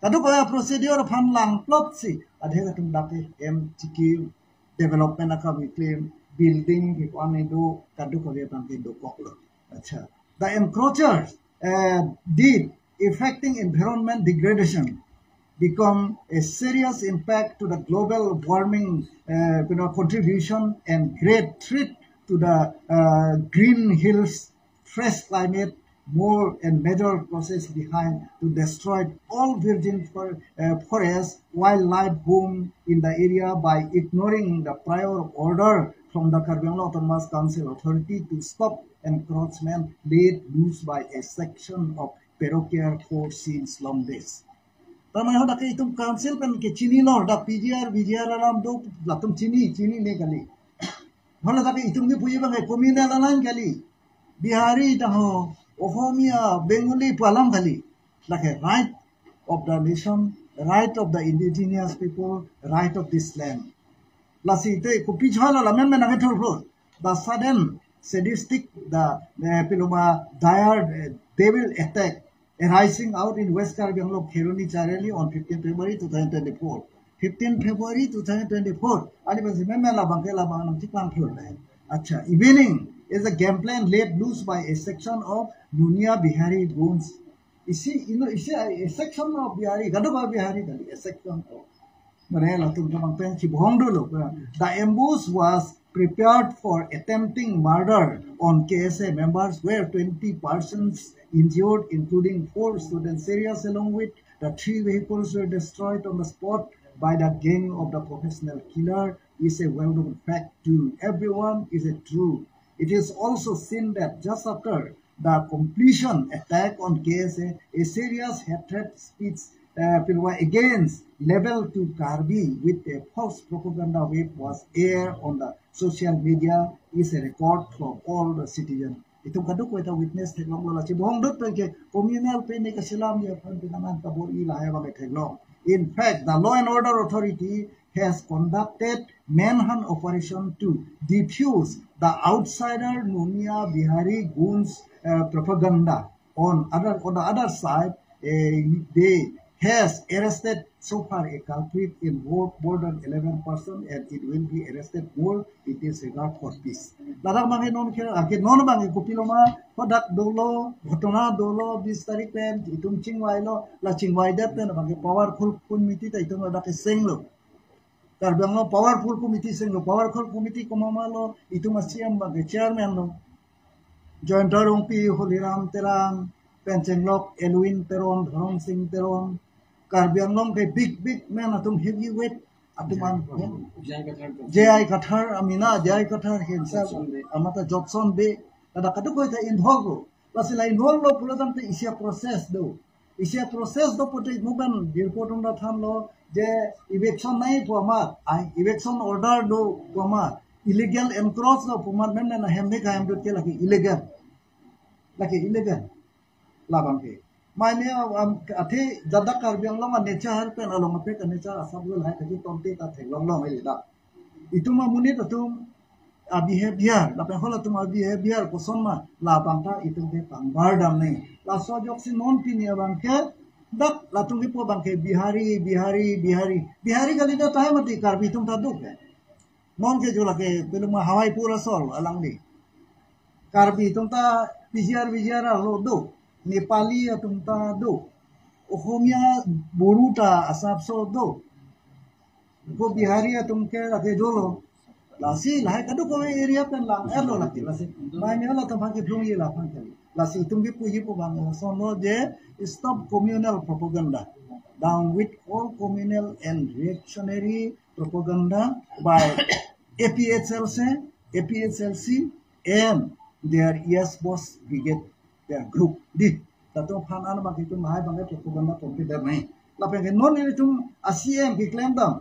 Kadokave procedure aphan langplot si, adhe katum dake em chiki development akam claim, building, hip on indo, kadokave abang ke dokok lo. Acha. The encroachers, uh, did affecting environment degradation become a serious impact to the global warming, uh, you know, contribution and great threat to the, uh, green hills fresh climate, more and major process behind to destroy all virgin for, uh, forest, wildlife boom in the area by ignoring the prior order from the Karbi Anglong Autonomous Council Authority to stop encroachment laid loose by a section of parochial force since Long Days. Tama ho dak itum council pen kechini lo, dak P G R, V G R alam do, latum chini, chinine kali. Hala dak itum ni puji bang communal alam kali. Bihari dak ho, Ohomia, Bengali pu alam kali. Lake right of the nation, right of the indigenous people, right of this land. Lasi te kopi jhala la men men nang thur thur. The sudden sadistic, the, eh, piloma dire, eh, devil attack arising out in West Karbi Anglong, Kheroni Chariali on fifteenth February two thousand twenty-four. Fifteenth February two thousand twenty-four. Ani basi men men labang ke labang nang chiklang thur le. Acha, evening is a game plan laid loose by a section of Nunia Bihari goons. Isi, you know, isi a section of Bihari, kadokave Bihari kali, a section of. Mane latum kamang pen chibohong dolo. The ambush was prepared for attempting murder on K S A members, where twenty persons injured, including four students serious, along with the three vehicles were destroyed on the spot by the gang of the professional killer, is a well-known fact to everyone, is it true? It is also seen that just after the completion attack on K S A, a serious hatred speech, uh, pilwa against label to Karbi with a false propaganda wave was aired on the social media is a record for all the citizens. Itum kadokave ta witness theklong lo la chibohong dut pen ke communal pen ne kachelam ya phan pinangan kabor-i lahai abang theklong. In fact, the law and order authority has conducted manhunt operation to defuse the outsider Nomia Bihari goons, uh, propaganda. On other, on the other side, uh, they has arrested so far a culprit in more, more than eleven person, and it will be arrested more in this regard for peace. Ladak abangke non ke, ake non abangke kopilo ma, hadak dolo, ghotona dolo, bis tarik pen, itum chingvailo, la chingvaidet pen abangke powerful committee ta itum ladak kesenglo. Karbi Anglong powerful committee senglo, powerful committee komat ma lo, itum a-C M abangke chairman lo. Jayanta Rongpi, Holiram Terang, pen chenglok Elwin Teron, Dhorong Sing Teron, Karbi Anglong ke big, big man atum, heavyweight atum an. J I Kathar. J I Kathar, amena, J I Kathar himself, Judson Bey. Amata Judson Bey, kada kadokave ta involve lo. Lasi la involve lo pulo tangte isi a-process do. Isi a-process do pute movement report unda thanlo je eviction nangji pu amat, ai eviction order do pu amat, illegal encroach do pu amat, mem na hem ne kahem dut ke lake illegal. Lake illegal. Labangke. Mane am, athe jada Karbi Anglong a-nature pen along apek a-nature asap lo lahai thaki tomte ta theklong long ele dak. Itum amonit atum a-behavior, lapen halatum a-behavior koson ma, labang ta itum ke pangbar dam nangji. Laso ajoksi non pini abangke, dak latum kipu abangke Bihari, Bihari, Bihari. Bihari kalidet tahai mati, Karbi atum ta do ke. Non ke jo lake, kopilo ma Hawaipur asol alangli. Karbi atum ta P G R, V G R arlo do. Nepali atum ta do. Ohomia Buru ta asapso do. Ko Bihari atum ke lake dolo. Lasi lahai kadokave area pen lang-etlo lake, lasi. Mane halatum aphan kephlungji la aphan kali. Lasi itum kipuji pu abang lason lo je stop communal propaganda. Down with all communal and reactionary propaganda by A P H L C, A P H L C and their Yes Boss Brigade, their group. Di, latum aphan an abangke itum lahai abangke propaganda pon pidet nangji. Lapen ke non itum a-C M keklem dam.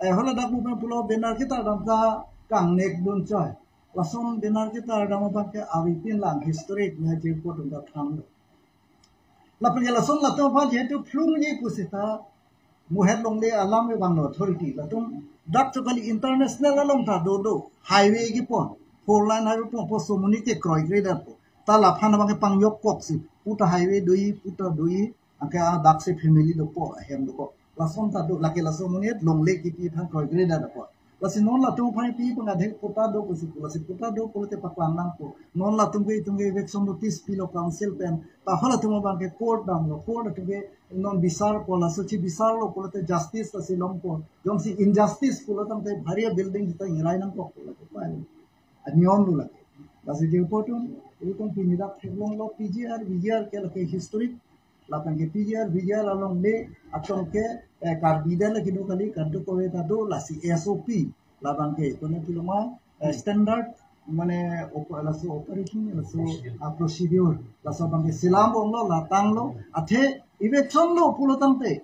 Eh, haladak movement pulo banner ketardam ta kangnek dun choi. Lason banner ketardam abangke avepin lang historic ne je ko dun ta tham. Lapen ke lason latum aphan jehetu phlungji pusita muhet longle alam ke bang authority. Latum dak chokali international along ta do do. Highway kepon. Four lane highway pon, po so monit ke kroikre dak po. Ta laphan abangke pangjok koksi. Pu ta highway doji, pu ta doji. Anke a dak si family dopo, ahem dopo. Lason ta do, lake laso monit longle kipi aphan kroikre dak po. Lasi non latum aphan pi pangade patta do pusi pu, lasi patta do pulote paklang nangpo. Non latum ke itum ke eviction notice pilo council pen. Ta halatum abangke court damlo, court atum ke non bisarpo, laso chi bisarlo pulote justice ta si longpo. Jongsi injustice pulo tangte bhari a-building sita ingrai nangkok pulote pai. Aniyom lo lake. Lasi je po atum, itum pini dak theklonglo P G R, V G R ke lake historic. Lapen ke P G R, V G R along le atong ke, eh, Karbi adet le kedo kali, kadokave ta do, lasi S O P. Labangke, kone kopilo ma, eh, standard, mane op-, laso operation, laso, ah, procedure. Laso abangke selam bomlo, la tanglo, athe eviction lo pulo tangte.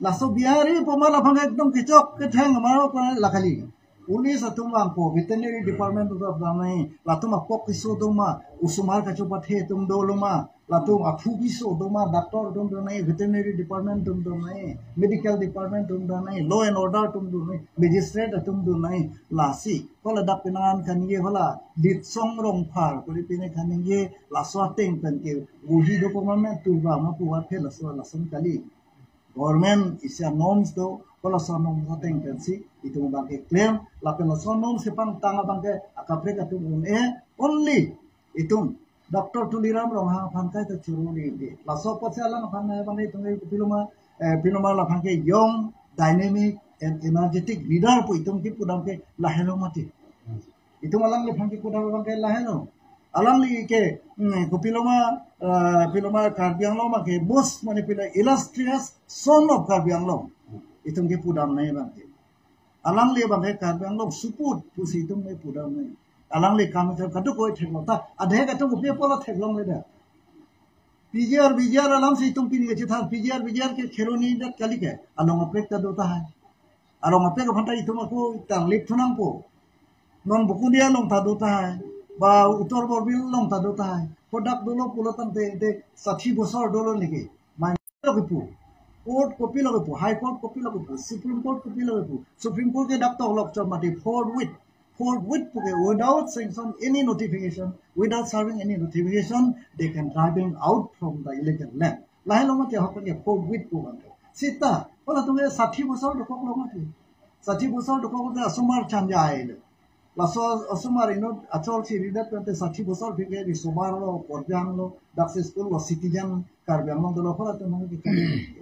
Laso Bihari pu ma labang ekdom kechok ketheng ma ko la kali. Police atum vangpo, veterinary department atum vang nangji, latum apok keso do ma, osomar kachepathe atum dolo ma, latum aphu keso do ma, doctor atum do nangji, veterinary department atum do nangji, medical department atum do nangji, law and order atum do nangji, magistrate atum do nangji, lasi. Ko ladak penang an kaningje hala, Litsong Rongphar, kuli pine kaningje, laso ateng pen ke, wuhi do pemamen turba ma puwa phe laso lason kali. Government isi a-norms do, ko laso norms ateng pensi itum abangke klem, lapen laso norms si pangtang abangke akaprek atum un-e, only itum Doctor Tuliram Ronghang aphan kaita choro ri di. Laso apotsi alang aphan nai abangke itum ke kopilo ma, eh, pilo ma laphan ke young, dynamic and energetic leader pu itum kipu dam ke lahelo mati. Itum alangliphan kipu dam abangke lahelo. Alangli ke, hmm, kopilo ma, eh, pilo ma Karbi Anglong abangke most mane pilo illustrious son of Karbi Anglong. Itum kipu dam nai abangke. Alangli abangke Karbi Anglong support pusi itum kipu dam nai. Alangli kam itum kadokave theklong ta. Adhe kadokave apotlo theklongle dak. P G R, V G R alamsi itum pini kachethan, P G R, V G R ke Kheroni adet kali ke. Along aprek ta do tahai. Along aprek aphan ta itum ako tarlip thu nangpo. Non Bokolia along ta do tahai. Ba Uttar Borbil along ta do tahai. Hadak dolo pulo tangte, te sati bosor dolo neke. Mane lo kipu. Court kopilo kepu, High Court kopilo kepu, Supreme Court kopilo kepu. Supreme Court ke dak toklok chot mati forthwith. Forthwith pu ke without sanction any notification, without serving any notification, they can drive him out from the illegal land. Lahai along mati ahok ke forthwith pu bang ke. Seta, hala atum ke sati bosor dokok lo mati. Sati bosor dokok lo asomar chan jai le. Laso asomar inut achol chiri det twenty sati bosor aphi ke riso-arlo, porjang lo, dak si school lo, citizen Karbi Anglong dolo, hala atum ke.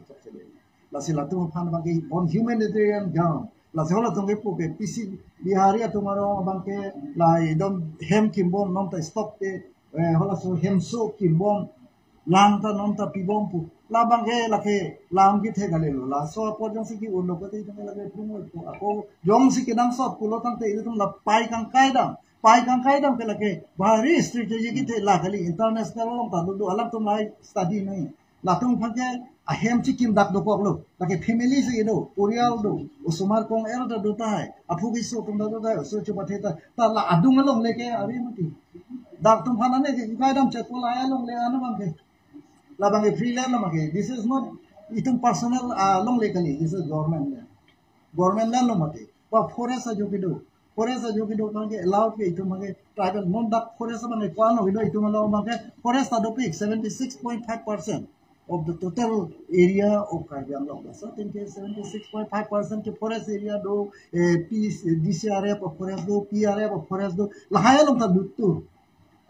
Lasi latum aphan bang ke on humanitarian ground. Lasi hala atum ke pu ke P C Bihari atum arong bang ke la ekdom hem kimbom, non ta stop ke, eh, hala so hemso kimbom, lang ta non ta pibom pu. La bang ke lake lam kethe kalilo. Laso apor jongsi ke-unlo kate itum ke lake phlung oi pu. Ako jongsi kenangsot pulo tangte itum la pai kangkai dam. Pai kangkai dam ke lake bhari strategy kethe la kali, international along ta do do, alangtum lahai study nai. Latum aphan ke ahem chikim dak dokok lo. Lake family si do, porial do, osomar kong er ta do tahai, aphu kiso atum ta do tahai, oso chupathe ta, ta la adung along le ke ari mati. Dak atum aphan ane ke kai dam chet ko la along le ano bang ke. La bang ke free land lo mati. This is not itum personal, ah, along le kali. This is government land. Government land lo mati. Pa forest ajo kedo. Forest ajo kedo bang ke allowed ke itum bang ke tribal non dak forest bang ke ko-an lo kedo itum along bang ke forest ta dopik seventy six point five percent of the total area of Karbi Anglong. So, I think seventy six point five percent ke forest area do, eh, P, D C R F of forest do, P R F of forest do. Lahai along ta dutu.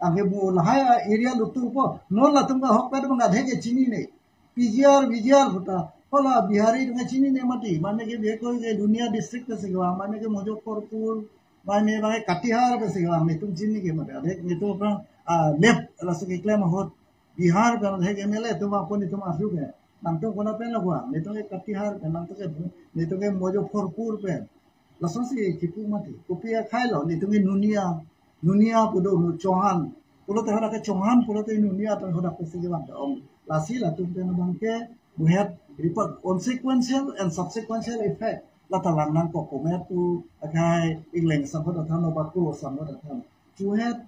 Anke bu lahai area lutu po. Non latum ke ahokpet bang ke adhe ke chinine. P G R, V G R puta. Hala Bihari atum ke chinine mati. Mane ke bihek ke Lunia district pensi kevang. Mane ke Muzaffarpur. Mane bang ke Katihar pensi kevang. Netum chini ke mati. Adhe netum aphrang, ah, left laso keklem ahut. Bihar pen adhe ke M L A atum apon netum arju ke. Nangtum kona pen lo kevang. Netum ke Katihar pen, nangtum ke, netum ke Muzaffarpur pen. Lason si kipu mati. Kopi akhai lo, netum ke Nunia, Nunia pu do, nu Chauhan. Pulote hadak ke Chauhan, pulote Nunia pen hadak pensi kevang ke ong. Lasi latum pen bang ke, we have reper-, consequential and subsequential effect. La ta lang nangkok komat pu, akhai Ingleng asangho dathan, no Baku asangho dathan. Chuhet,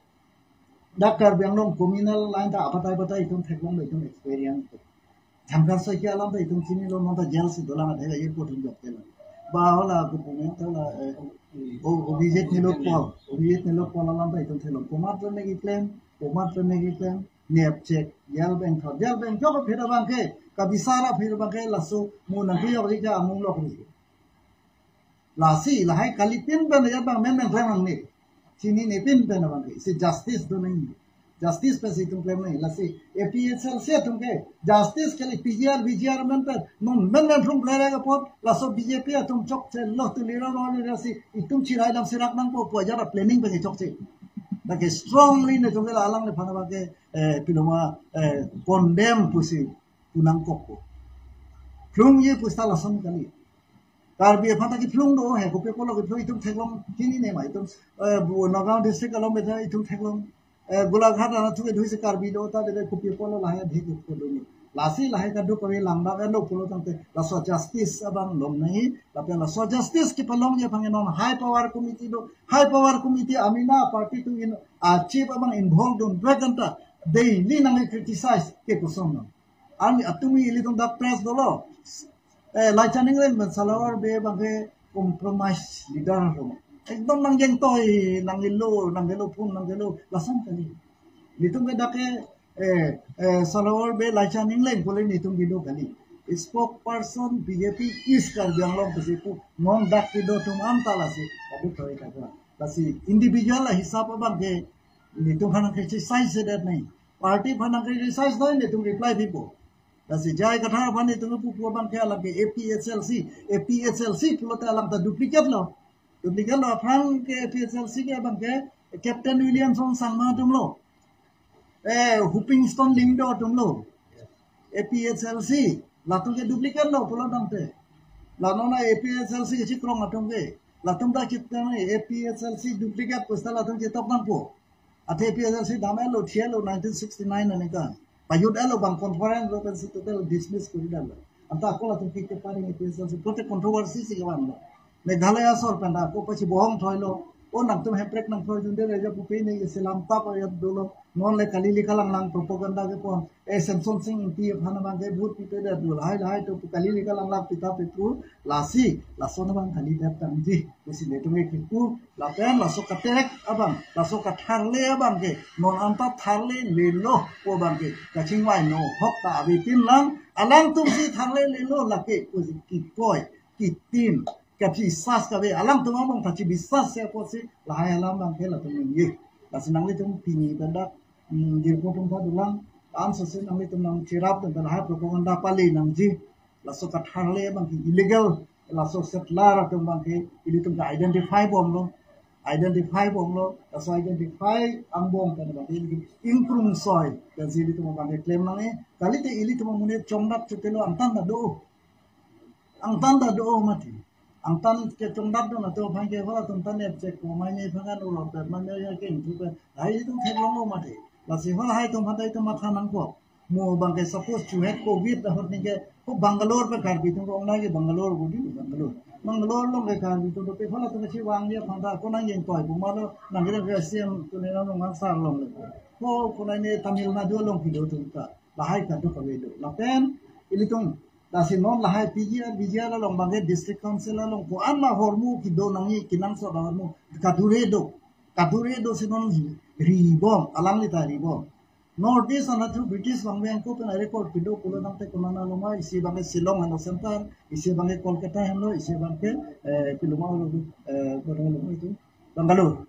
dak Karbi Anglong communal line ta apatai patai itum theklong lo itum experience. Thamkar Saikia alam ta itum chinilo, non ta jail si dolang adhe airport hum jok telang. Ba hala ko punya ta la, eh, o, Abhijit Nilotpal, Abhijit Nilotpal alam ta itum theklong. Komat pen keklem, komat pen keklem, nepchek, jail bengthor, jail bengthor aphi ta bang ke, kabisar aphi ta bang ke, laso mo nangkejok ri ke amung lok ri. Lasi, lahai kalipin pen ya bang men men klem nangne. Chinine pin pen bang ke. Si justice do nai. Justice pensi itum klem nai. Lasi, A P H L C atum ke justice kali P G R, V G R men pen. Non men men phlung phlere ke pot. Laso B J P atum chokche lo tu lira lo lira si itum chirai dam sirak nangpo pu ajat planning pen chokche. Lake strongly netum ke la alangliphan bang ke, eh, piloma, eh, condemn pusi pu nangkokpo. Phlungji pu seta lason kali. Karbi aphan ta kephlung do he, kopi apotlo kephlung itum theklong chinine ma itum, eh, bu Nagaon district along beta itum theklong, eh, Golaghat anatthu kedhui si Karbi do ta beta kopi apotlo lahai adhe kepu do ni. Lasi lahai kadokave langdam-etlo pulo tangte laso justice abang lom nai, lapen laso justice kepalongji aphan non high power committee do, high power committee amena party atum in, ah, chief abang involved dun, drekanta daily nang criticize ke koson non. Arni atum ilitum dak press dolo. Eh, Laichan Engleng pen Salawar Bey bang ke compromise leader lo. Ekdom nang jengtoi, nang ilo, nang ilo pun, nang ilo lason kali. Netum ke dak ke, eh, eh, Salawar Bey Laichan Engleng pule netum kedo kali. Spokesperson B J P East Karbi Anglong pusi pu non dak kedo atum anta lasi. Kadokave ta ka. Lasi individual ahisap abang ke netum aphan criticize sedet nai. Party aphan criticize nai, netum reply pipo. Lasi J I Kathar aphan netum pupo bang ke alam ke A P H L C, A P H L C pulote alam ta duplicate lo. Duplicate lo aphrang ke A P H L C ke bang ke Captain Williamson Sangma atum lo. Eh, Hopingstone Lyngdoh atum lo. A P H L C, latum ke duplicate lo pulo tangte. La non A P H L C kechikrong atum ke. Latum ta chit kami A P H L C duplicate pu seta latum chetok nangpo. Athe A P H L C dam-etlo, thi-etlo nineteen sixty-nine aningkan. Pajut-etlo bang conference lo pensi total dismiss kori damlo. Anta ako latum ke keparing A P H L C, pulote controversy si kevanglo. Meghalaya asor pen ta ako pachibohong thoilo. O nangtum hemprek nangkroi dunde reja pupe ne isi lam tap ayat dolo. Non le kali le kalang lang propaganda kepon. E Semson Sing Ingti aphan abang ke vote pipe det dolo. Lahai lahai atum kali le kalang lang pita petu lasi. Lason abang kalidet tangji. Pusi netum ke kipu. Lapen laso katerek abang. Laso katharle abang ke. Non anta tharle lelo pu abang ke. Kachingvai no hok ta ave pin lang. Alangtum si tharle lelo lake pusi kikoi. Kitin. Kachisas kave. Alangtum abang kachibisas ya pusi. Lahai alam abang ke latum ningje. Lasi nanglitum pini pen dak. Hmm, jirpo atum ta dolang. Ansose nanglitum nangcherap dan lahai propaganda pale nangji. Laso katharle abang ke illegal. Laso settler atum abang ke ilitum ke identify bomlo. Identify bomlo. Laso identify angbong pen abang ke ilitum ingkrungsoi. Pensi ilitum abang ke claim nangji. Kalite ilitum amonit chongdap chutelo angtan ta do. Angtan ta do mati. Angtan ke chongdap dun atum aphan ke halatum ta nepchek ko mane phangan ulo pe mane ya ke ingthu pe. Lahai atum theklonglo mati. Lasi halahai atum aphan ta itum matha nangkok. Mo abang ke suppose chuhet covid ahut ningke ko Bangalore pe Karbi atum ko ongnai ke Bangalore budi Bangalore. Bangalore along ke Karbi atum dope halatum si vangji aphan ta ko nang jeng toi pu malo nang kira ke C M tu ne nang nang sar long le. Ko ko nai ne Tamil Nadu along kedo atum ta. Lahai kadokave do. Lapen ilitum lasi non lahai P G R, V G R along abang ke district council along ko-an ma ahormu kedo nangji kenangsot ahormu kadure do. Kadure do si non ribom, alangli ta ribom. North East anatthu British abang pen ko pen record kedo pulo tangte konana loma isi abang ke Shillong henlo center, isi abang ke Kolkata henlo, isi abang ke eh, piloma lo eh, kono lo itu Bangalore.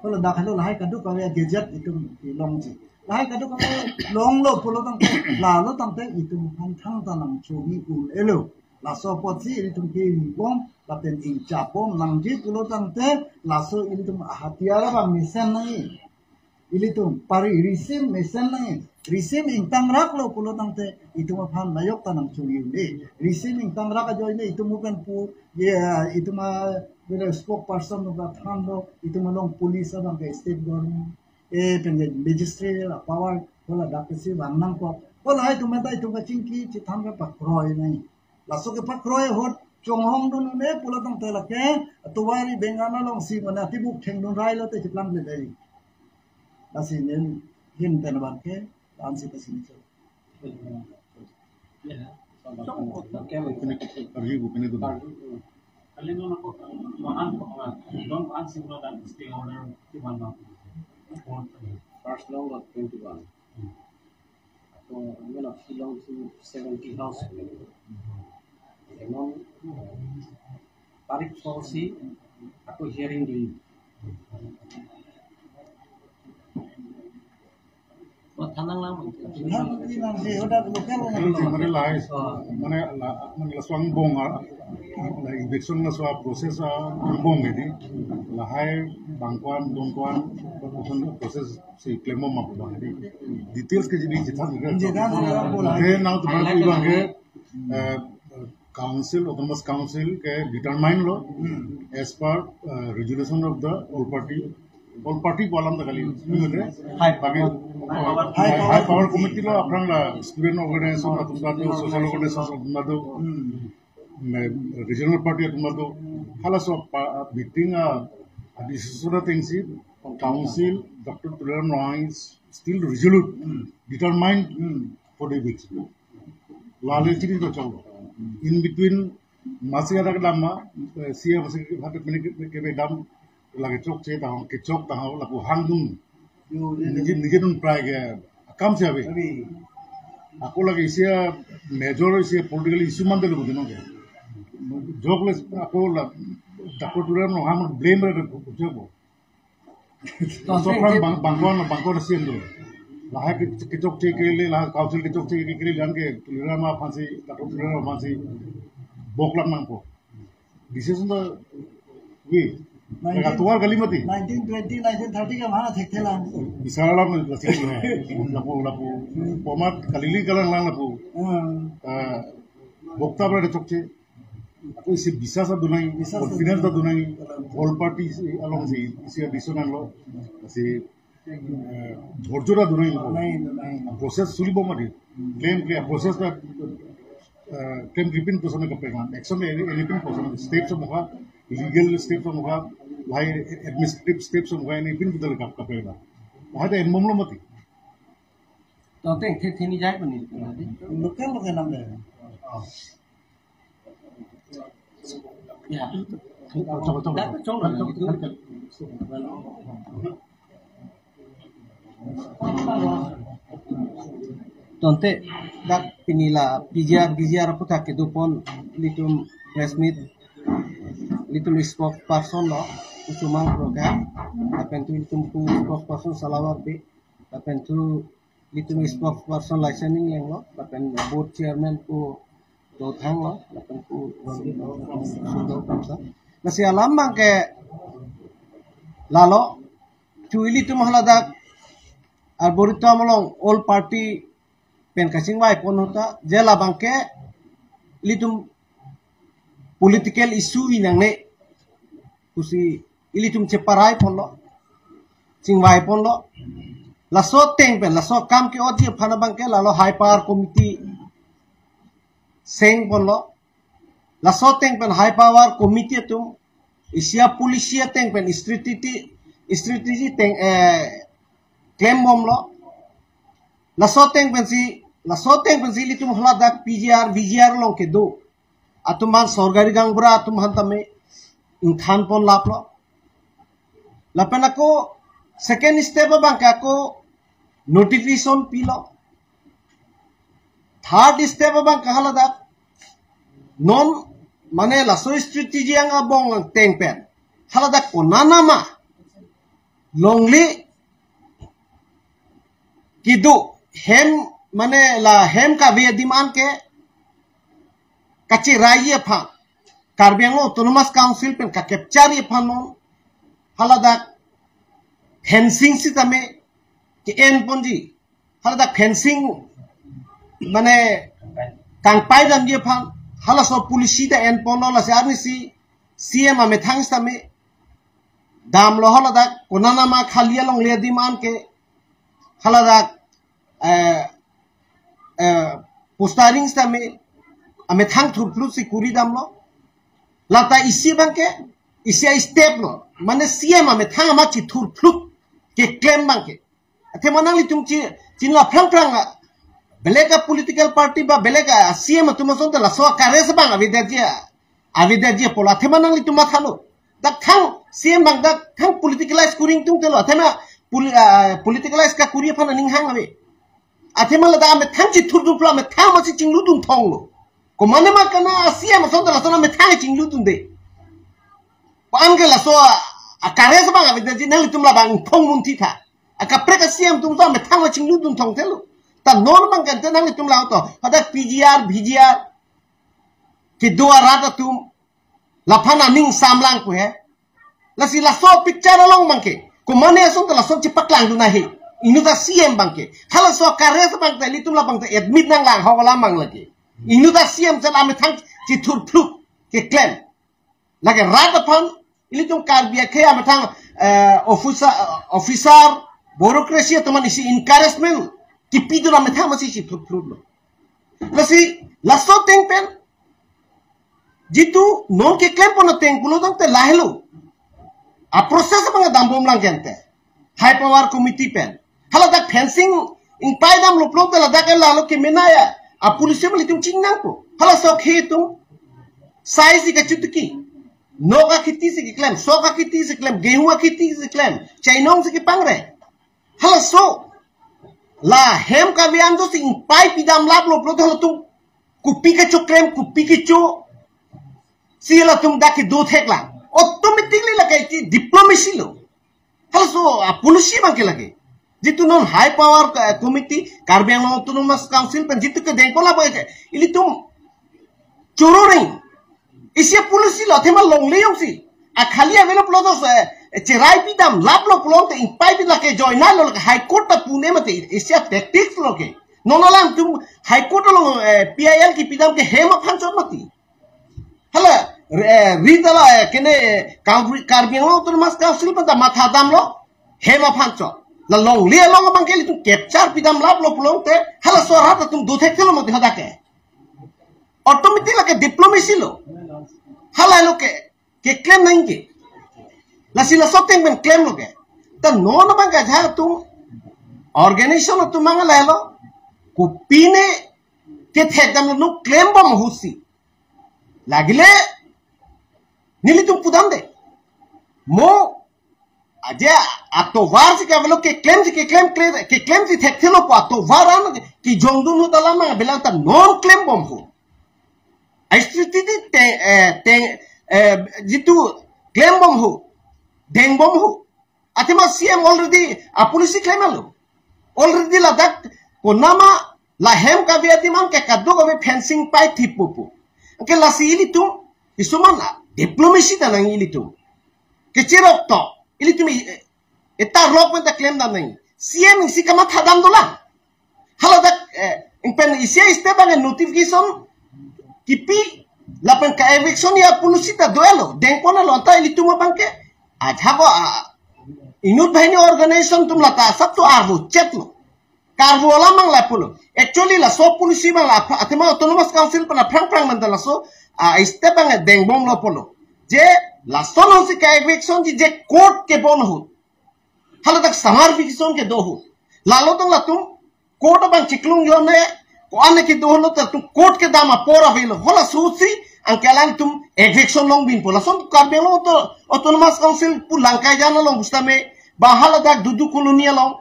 Kalau dak henlo lahai kadokave gadget itum longji. Lahai kadokave longlo pulo tangte, lalo tangte itum aphan thangta nangchoji un-elo. Laso apotsi itum ke ribom, lapen ingchapom nangji pulo tangte, laso ilitum ahatiyar abang mesen nangji. Ilitum pari risim mesen nangji. Risim ingtangraklo pulo tangte, itum aphan nayok ta nangchoji un-e. Risim ingtangrak ajoine itum upen pu, ya, itum a, bela spokesperson lo ba thanlo, itum along police abang ke state government. E, pen ke magistrate, a power, hala dak si vang nangkok. Halahai atum ta itum kachingki, chithang ke pakroi nangji. Laso kepakroi ahut, chonghong dun un-e pulo tangte lake, atovar ri bengan alongsi mane atibuk thengdun railo te chiplang le dai. Lasi nen, hin pen abang ke, ansi ta sini. Kali non ako, mahan ko, ah, don ko-an si pulo tangte stay order twenty-one na. First long lot twenty-one. Ako, ano na, Shillong si seventy house. Emon, tarik four si, ako hearing dun. Matha nang lang. Nang, nang si hoda local nang. Mane lahai, mane la, mane laso angbong a, la eviction laso process angbong edi. Lahai bang ko-an, don ko-an, process si claim ma bang edi. Details ke jadi chithang ke. Chithang ke. Then now to bang ke, eh, council, autonomous council ke determine lo as per, uh, resolution of the all party, all party pu alam ta kali. High power. Bagi high power committee lo aphrang la student organization atum ta do, social organization atum ta do, regional party atum ta do. Halaso meeting a, a decision atengsi council, Doctor Tuliram Ronghang is still resolute, determined for the eviction. Lale chiri to chau. In between masi ada kedam ma, eh, sia masi hati mene ke, ke kedam lake chokche ta, kechok ta lapu hangdun. Nije, nije dun prai ke akam si ave. Ako lake sia major sia political issue mande lo dino ke. Joke le ako la Doctor Tuliram Ronghang blame re ko. Laso aphrang bang, bang ko-an, bang ko-an si endo. Lahai ke, kechokche kele, lahai council kechokche kele, dan ke Tuliram aphansi, Doctor Tuliram aphansi boklang nangpo. Decision ta we. Nineteen, atuar kali mati. Nineteen twenty, nineteen thirty ke mana thekthelang. Bisar alam na plastic na. Lapu, lapu. Pomat kali le kalang lang lapu. Hmm. Ah, bokta bra chokche. Ako isi bisas ta do nangji, bisas ta confidence ta do nangji, all party si alongsi isi additional lo, si, eh, dhorjo ta do nangji. Process suli bom adi. Claim ke process ta, eh, claim repeat process na kapengan. Action e, e repeat process na steps mukha, legal steps mukha, lahai administrative steps hong kaya ni bin betul kap kap na. Lahai ta en bomlo mati. Tangte thethini jai pani. Local local nam de. Ya. Coba, coba, coba. Dak chong na itu. Tangte dak pini la P G R, P G R aputhak kedopon ilitum press meet, ilitum spokesperson lo, Kusumang Rokha, lapen tu ilitum pu spokesperson Salawar Bey, lapen tu ilitum spokesperson Laishaning Lenglo, lapen board chairman pu Dothang lo, lapen pu Sundo Kamsa. Lasi alam abangke lalo, tu ilitum haladak Arboretum along all party pen kachingvai pon ahut ta, je labangke ilitum political issue nangne pusi ilitum cheparai ponlo, chingvai ponlo. Laso ateng pen, laso akam ke-otji aphan abangke lalo high power committee seng ponlo. Laso ateng pen high power committee atum isi apolicy ateng pen strategy, strategy ateng, eh, klem bomlo. Laso ateng pensi, laso ateng pensi ilitum haladak P G R, V G R along kedo atum aphan, sorkari gaonbura atum aphan tame ingthan pon laplo. Lapen ako second step abangke ako notification pilo. Third step abangke haladak non mane laso strategy angbong ateng pen haladak konat nama longle kedo hem, mane la hem kave adim an ke kacherai aphan, Karbi Anglong Autonomous Council pen ka-capture aphan non haladak fencing sitame ke-en ponji. Haladak fencing mane kangpai damji aphan halaso policy ta en ponlo. Lasi arnisi C M amethang sitame damlo, haladak konat nama khali alongle adim an ke haladak, eh, eh, postering sitame amethang thurphlut si kuri damlo. Lata isi abangke, isi a-step lo. Mane C M amethang amat chithurphlut keklem abangke. Athema nanglitum chi, chinila phrang phrang a, belek a-political party ba belek a-C M atum ason ta laso a-courage abang avedetji, avedetji apotlo. Athema nanglitum mathalo. Dak thang C M abang dak thang politicalize kuri ingtungtelo. Athema poli-, ah, politicalize kakuri aphan aning hang ave. Athema ladak amethang chithurdunlo, amethang amatsi chingludun thonglo. Komane ma kana C M ason ta lason amethang chingludunde. Ko-an ke laso a, a-courage abang avedetji, nanglitum labang ingthong munthi tha. Akaprek a-C M atum ta amethang chingludun thongthelo. Ta non abangke ante nanglitum la to, hadak P G R, V G R kedo arat atum laphan aning samlang pu he. Lasi laso picture along abangke komane ason ta lason chepaklangdun ahe. Inut a-C M abangke. Halaso a-courage abang ta ilitum labang ta admit nanglang hok alam abang lake. Inut a-C M seta amethang chithurphlut keklem. Lake rat aphan, ilitum Karbi akhei amethang, eh, officer, officer, bureaucracy atum an isi encouragement kipidun amethang amatsi chithurphlut lo. Lasi laso ateng pen jitu non keklem pon ateng pulo tangte lahelo. A-process abang dambomlang ke ante. High power committee pen. Haladak fencing ingpai damlo pulote ladak ke lalo kemena ya. A-police pen ilitum chingnangpo. Halaso akhei atum sai si kachotiki. Nok akhiti si keklem, sok akhiti si keklem, gehu akhiti si keklem, chainong si kepangre. Halaso la hem kave an dosi ingpai pidam laplo pulote halatum kopi kachoklem, kopi kecho si latum dak kedo theklang. Automatically lake diplomacy lo. Halaso a-policy abangke lake. Jitu non high power, eh, committee, Karbi Anglong Autonomous Council pen jitu kedeng pon labang ke ilitum choro ring. Isi a-policy lo, athema longle jongsi akhali ave lo pulote, eh, cherai pidam laplo pulote ingpai pi lake joina lo, lake High Court ta pune mati, isi a-tactics lo ke. Non alanglitum High Court along, eh, P I L kipidam ke hem aphan chot mati. Hala, eh, ri ta la, eh, kene, eh, Karbi, Karbi Anglong Autonomous Council pen ta matha damlo, hem aphan chot. La longle along abangke ilitum capture pidam laplo pulote, halaso arat atum do thekthelo mati hadak ke. Automatic lake diplomacy lo. Hala lo ke, keklem nangji ke. Lasi laso ateng pen klemlo ke. Ta non abang ke ajahak atum organization atum mang lahelo. Kopine kethekdamlo, non klembom ahut si. Lagile nelitum pudamde. Mo aje atovar si kavelo, keklem si keklem, kle- keklem si thekthelo pu atovar an kejongdun ahut alam mang avelang, ta non klembom ahut. Istiti te, eh, te, eh, jitu klembom ahut, dengbom ahut. Athema C M already a policy klemlo. Already ladak konama lahem kave athema ke kadokave fencing pai thip pupu. Anke lasi ilitum isuman a diplomacy ta nang ilitum. Kecherok to ilitum i- eta rok pen ta klemdam nang. C M si kamathadam dolang. Haladak, eh, ingpen isi a step abang notification kipi lapen ka eviction ya policy ta do-etlo, dengpon-etlo, anta ilitum abang ke ajahak a inut banghini organization atum lata asap tu arvo chetlo. Karvo alam mang lapulo. Actually laso policy abang la apha- athema Autonomous Council pen aphrang phrang pen ta laso a step abang dengbomlo pulo. Je lason si ka eviction ji je court kebon ahut. Haladak summer vacation kedo ahut. Lalo tong latum court abang chiklung jone, ko-an kedo ahut latum court kedam apor avelo. Halaso si anke alangtum eviction longbinpo. Lason Karbi Anglong Auto- Autonomous Council pu Langkaijan along pusitame, ba haladak Dudu Colony along.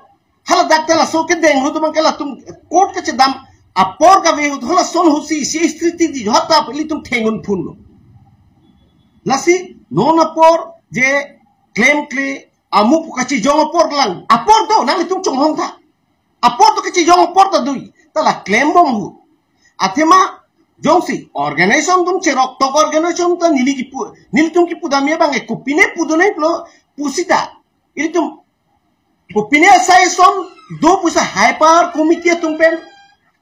Haladak ta laso kedeng ahut abang ke latum court kachedam apor kave ahut, halason ahut si isi istiti hata ilitum thengun phunlo. Lasi non apor je klemkle amu pu kachijong apor lang. Apor do, nanglitum chonghong tha. Apor do kachijong apor ta dui. Ta la klembom ahut. Athema jongsi organization atum cherok tok organization ta neli kipu, nelitum kipudam abang ke kopine pudun nangji pulo pu sita. Ilitum kopine asai ason do pusi high power committee atum pen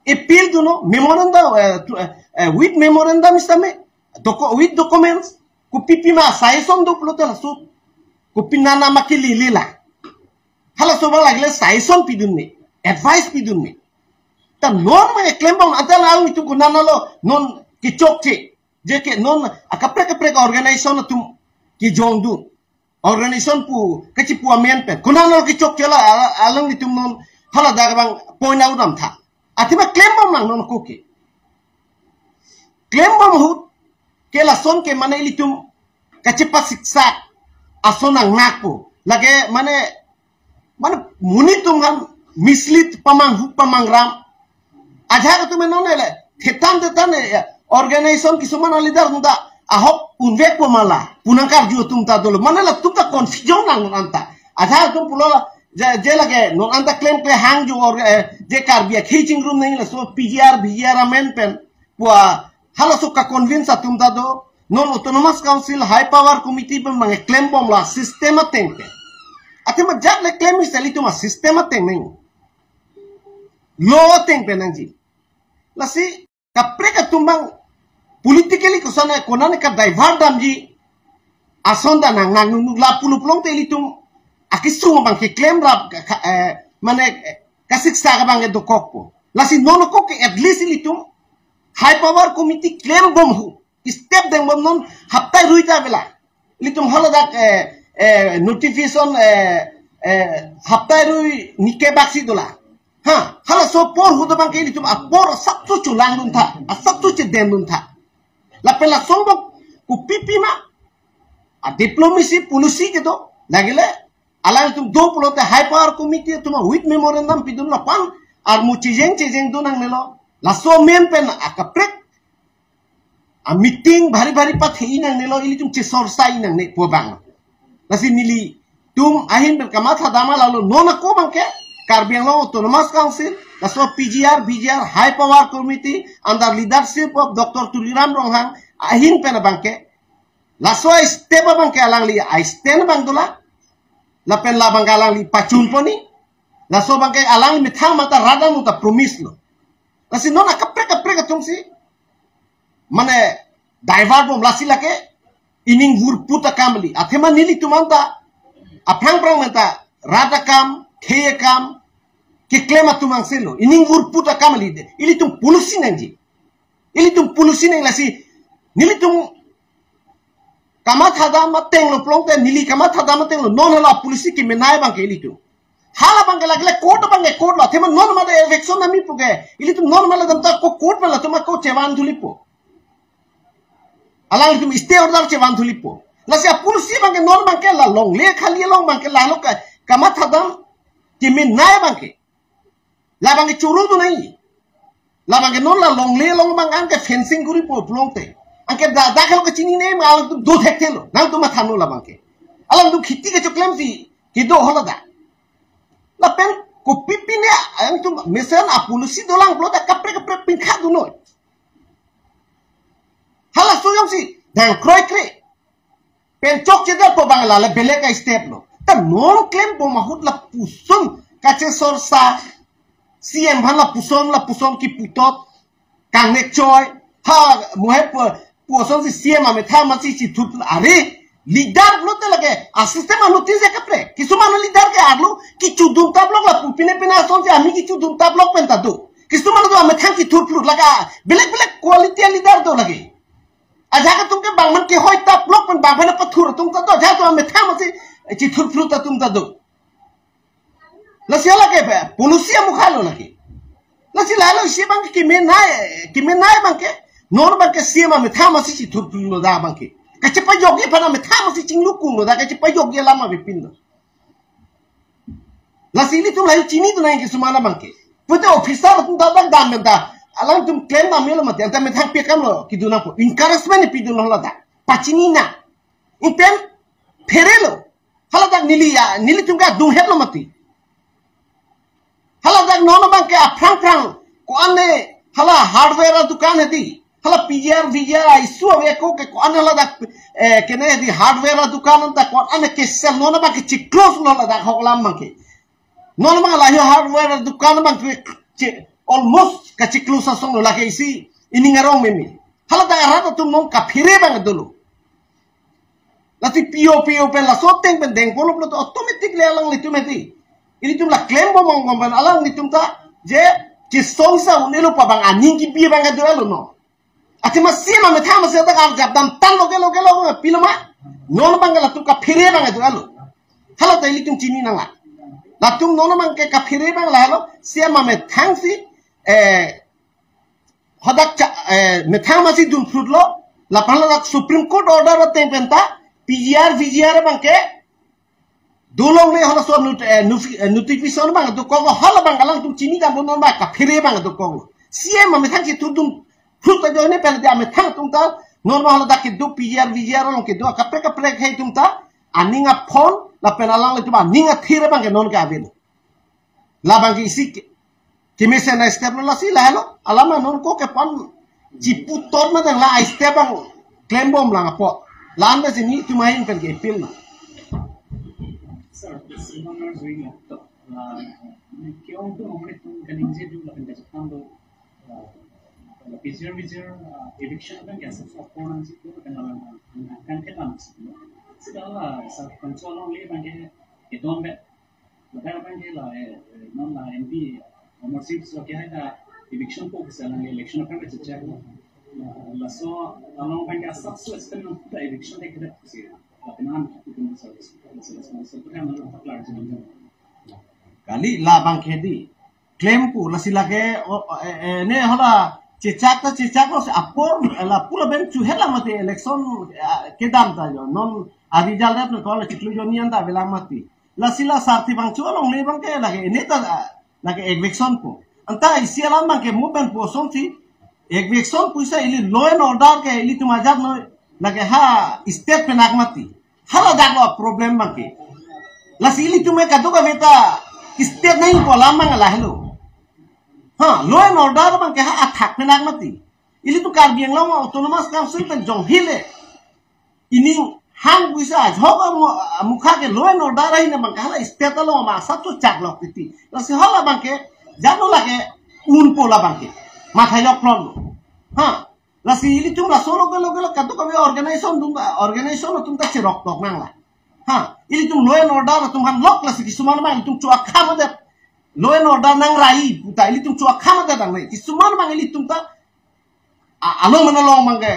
appeal dunnon, memorandum, eh, tu- eh, eh, with memorandum sitame, docu- with documents, kopi pima asai ason do pulote laso, kopi nana ma kelelela. Halaso abang lagile suggestion pidun me, advice pidun me. Ta non ma klembom, anta alanglitum konatlo, non kechokche, je ke non akaprek kaprek organization atum kejongdun, organization pu kachipu amen pen konatlo kechokche la, ala- alanglitum non haladak abang point out dam tha. Athema klembom lang non ako ke. Klembom ahut ke lason ke mane ilitum kachepasiksak ason nangnakpo. Lake mane, mane monit atum aphan mislead pamanghu pamangram. Ajahak atum non le thetan thetan, eh, organization kisuman aleader atum ta ahok unvekpo ma la pu nangkarju atum ta dolo. Mane latum ta confusion nang non anta. Ajahak atum pulo la, je, je lake non anta klemkle hang ju or, eh, je Karbi akhei chingrum nangji laso P G R, V G R amen pen pu halaso ka convince atum ta do. Non Autonomous Council High Power Committee pen mane klembom la system ateng pen. Athema ajat le klem isi ilitum a system ateng nang. Law ateng pen nangji. Lasi kaprek atum abang politically koson, eh, konane ka divert damji ason ta nang nang nunuk la pulo pulote ilitum akesung abang keklem rap ka- ka- eh, mane, eh, kasiksak abang ke dokokpo. Lasi non ako ke at least ilitum High Power Committee klembom ahut, step dengbom non hapta rui ta avelang. Ilitum haladak, eh, eh, notification, eh, eh, hapta rui nike baksi dolang. Ha, halaso apor ahut abang ke ilitum apor asapso cholangdun tha, asapso chedendun tha. Lapen lason abang kopi pima a diplomacy policy kedo, lagile alangtum do pulote High Power Committee atum with memorandum pidun lapen armu chejeng chejengdun nangnelo. Laso amen pen akaprek a meeting bhari bhari pathei nangnelo, ilitum chesorsai nangne pu abang. Lasi nelitum ahin pen kamathadam lalo non ako abang ke Karbi Anglong Autonomous Council, laso P G R, V G R, High Power Committee under leadership of Doctor Tuliram Ronghang ahin pen abang ke laso a step abang ke alangli a stand abang dolang. Lapen labang ke alangli pachunponji. Laso abang ke alangli methang mata radang muta promise lo. Lasi non akaprek kaprek atum si mane divert bom, lasi lake ining vurput akam kali. Athema nelitum anta aphrang phrang mata rat akam, khei akam keklem atum angselo. Ining vurput akam kali de. Ilitum policy nangji. Ilitum policy nang, lasi nelitum Kamathadam ateng lo pulote, neli kamathadam ateng lo, non hala policy kemenei abangke ilitum. Hala abangke lake court abangke court lo, athema non mate eviction nangmi puke, ilitum non mate dam ta ko court ma latum ako chevan thulipo. Alanglitum stay order chevan thulipo. Lasi apolicy abangke non abangke la longle khali along abangke lahelo ka, kamathadam kemenei abangke. Labangke choro do nai. Labangke non la longle along abang anke fencing koripo pulote, anke da, dak helo kachinine ma alangtum do thekthe lo. Nangtum matha non labangke. Alangtum kheti kechoklemsi kedo haladak. Lapen kopipine alangtum mesen apolicy dolang pulote kaprek kaprek pingkha do noi. Halaso jongsi dang kroikre pen chokchedetpo abang lale belek a-step lo. Ta non klembom ahut lapuson kachesorsa, C M aphan lapuson lapuson kiputot, kangnek choi, ha, mo he pu, pu asonsi C M amethang amatsi chithurphlut, are leader pulote lake a-system a-notice kaprek. Kisuman leader ke arlo kichudun tablok lapu, pine pine asonsi ami kichudun tablok pen ta do. Kisuman do amethang chithurphlut lake, belek belek quality a-leader do lake. Ajahak atum ke bang man kehoi tablok pen bang pen pathur atum ta do, ajahak atum amethang amatsi chithurphlut atum ta do. Lasi lake pe, policy amukha lo lake. Lasi lahelo isi abangke kemenei, kemenei abangke, non abangke C M amethang amatsi chithurphlut lo dak abangke. Kachepajokji aphan amethang amatsi chinglukung lo dak, kachepajokji alam avepin lo. Lasi ilitum lahei chini do nai kisuman abangke. Pute officer atum ta dak dam pen ta, alangtum klem dam melo mati, anta methang pekam lo kedo nangpo. Encouragement pidun lo haladak. Pachini nang. Pen phere lo. Haladak neli ya, nelitum ke adunghet lo mati. Haladak non abangke aphrang phrang ko-an ne hala hardware adukan hedi. Hala P G R, V G R a-issue ave ako ke ko-an haladak, eh, kene hedi hardware adukan anta ko-an ne kesel non abangke chiclose lo haladak hok alam abangke. Non abang lahei hardware adukan abangke che, almost kachiclose asong lo lake isi ining arong meme. Haladak arat atum non kaphere abang dolo. Lasi P O, P O pen laso ateng pen dengpon lo pulote automatically alanglitum hedi. Ilitum la klembom angbong pen alanglitum ta je chisongsa un-elo pu abang aning kebi abang kedo-et lo non. Athema C M amethang amatsi dak arjap dam tan lo ke lo ke lo pilo ma. Non abangke latum kaphere abang kedo-et lo. Hala ta ilitum chini nanglang. Latum non abangke kaphere abang lahelo C M amethangsi, eh, hadak cha, eh, methang amatsi dunphlut lo, lapen ladak Supreme Court order ateng pen ta, P G R, V G R abangke dolongle halaso not-, eh, nofi-, eh, notification abang dokok lo, hala abang alangtum chini dam non abang kaphere abang dokok lo. C M amethang chithurdunphlut ajoine pen dia amethang atum ta, non abang haladak kedo P G R, V G R along kedo, kaprek kaprek hei atum ta, aning aphon, lapen alanglitum aning athir abangke non ke ave lo. Labangke isi ke, kemesen a-step lo lasi lahelo. Alam non ko ke pan chiputot ma dang la a-step abang klembom lang apot. Lan da sini tumai pen ke appeal na. Sir, this is not doing laptop. Uh, kyo tu hum log tum kaning je du lapen ka chapang do, uh, P G R, V G R, uh, eviction kan kya sab sab kon ang si tu kan alam kan ke tam si. Sida la sir control along le bang ke don be. Lapen abang ke la, eh, eh, non la M P Amarsing Tisso ke hai ta eviction ko kisa lang election aphan ke chechak lo. Laso along abang ke asap su extend non ta eviction ke kita kisi. Lapen han kita service, service, service, kita mana tak lagi. Kali labangke hedi klempo, lasi lake, o, o, eh, eh, ne hala chechak ta chechak lo si apor, eh, lapu lapen chuhet lang mati election, eh, kedam ta jo. Non a-result rat no ko la chiklo joni anta avelang mati. Lasi la sarti bang chu alongle abangke lake ne ta, ah, lake eviction po. Anta isi alam abangke mo pen po asonsi eviction pusi ili law and order ke ilitum ajat noi, lake ha state penak mati. Haladak lo problem abangke. Lasi ilitum ke kadokave ta state nangji pu alam abang lahelo. Ha, law and order abangke ha athak penak mati. Ilitum Karbi Anglong Autonomous Council pen jong hile ining hang pusi ajok amu-, amukha ke law and order ahin abangke hala state along ma asap tu chak lok titi. Lasi hala abangke jat lo lake unpo labangke. Matha yok plon lo. Ha. Lasi ilitum laso lo ke lo ke lo kadokave organization atum, organization atum ta cherok tok nang la. Ha, ilitum law and order atum han lok lasi kisuman abang ilitum chu akham adet. Law and order nang rai puta ilitum chu akham adet dang le. Kisuman abang ilitum ta, a, alo mana long abangke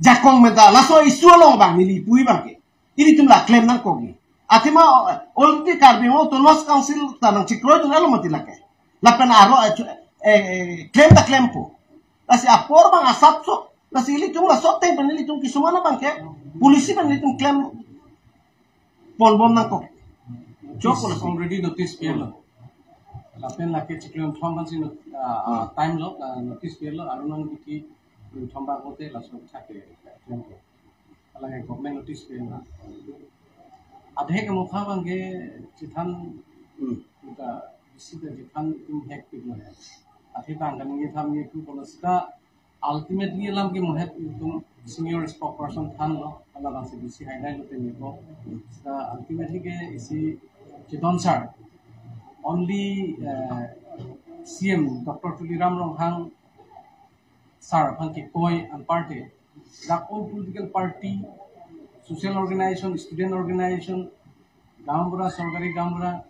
Jakong menta, laso issue along abang neli pu abang ke. Ilitum la klem nangkok ke. Athema, eh, already Karbi Anglong Autonomous Council ta nangchekroidun alo mati lake. Lapen aro, eh, eh, eh, klem ta klempo. Lasi apor abang asapso. Lasi ilitum laso ateng pen ilitum kisuman abang ke. Policy pen ilitum klem ponbom nangkok. Jok It's laso. Already notice pilo. Lapen lake chiklo thom kan si not-, ah, ah, time lo, ah, notice pilo, aru nang biki thom ba kote laso thake. Alake government notice pilo. Adhe ke mokha abang ke chithan Hmm. kita bisi ta chithan itum hek pilo. Adhe abang kan ni tham ni tu kalau sita ultimately alam ke mohet itum senior spokesperson thanlo, hala abang si bisi highlight lo temi ko. Sita ultimately ke isi Chiton sir, only, eh, C M Doctor Tuliram Ronghang sir aphan kekoi anparty, dak all political party, social organization, student organization, gaonbura, sorkari gaonbura,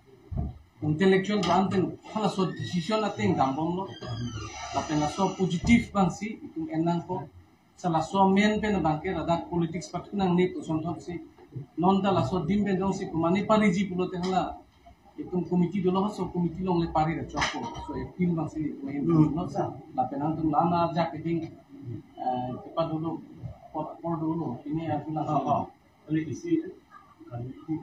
intellectual do-an pen halaso decision ateng dambomlo. Lapen laso positive abang si itum en nangkok. Sa laso amen pen abang ke ladak politics pathu nangne pu asonthot si. Non ta laso adim pen jongsi kumani pariji pulote hala itum committee dolo, so committee along le pari ra chokpo. So appeal abang si itum ahin Hmm. dolo sa. Lapen nangtum lana ajak itum, eh, kepa dolo, apor, apor dolo. Ini aku lang Oh, oh. Kali isi, kali isi.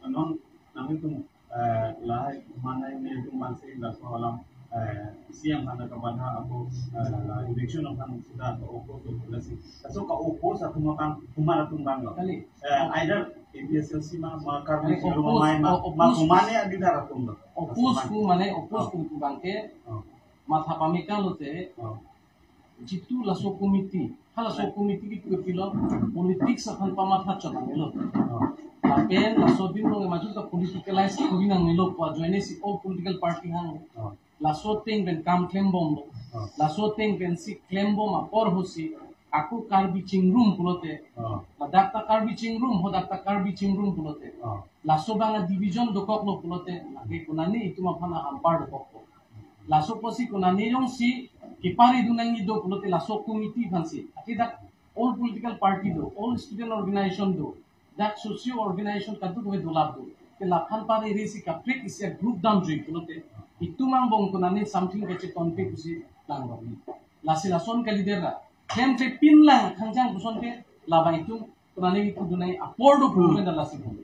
Non, nang itum, eh, lahai mana ini itum abang si laso alam, eh, isi yang mana kepada aku, eh, la election akan sudah ke opo tu lasi. Laso ke opo sa kuma kan, kuma atum abang lo. Kali. Eh, either A P H L C ma, ma Karbi Kali Anglong oppose, ma, ma, o-, ma oppose. Kumane adi dara tum lo. Oppose Laso ku mane, oppose Oh. ku abang ke, Oh. matha pameka lote, Oh. jitu laso committee, halaso Right. committee kitu pilo, politics aphan pamatha chot nangnelo. Oh. Lapen laso adim along maju ta politicalize kori nangnelo, pu ajoine si all political party hang. Oh. Laso ateng pen kam klembomlo. Oh. Laso ateng pen si klembom apor ahut si, ako Karbi chingrum pulote. Oh. Ladak ta Karbi chingrum, hadak ta Karbi chingrum pulote. Oh. Laso abang a division dokoklo pulote, lake konane itum aphan ahampar dokoklo. Laso apotsi konane jongsi keparidun nangji do pulote laso committee aphan si. Athe dak all political party do, all student organization do, dak socio organization kadokave dolap do. Ke laphan pari resi kaprek isi a group damjui pulote. Itum angbong konane something kechetonpe pusi langrokji. Lasi lason ka leader ra. Klemkle pinlang khangjang puson ke labang itum konane kipudun nangji apor do Hmm. pulote lasi pun.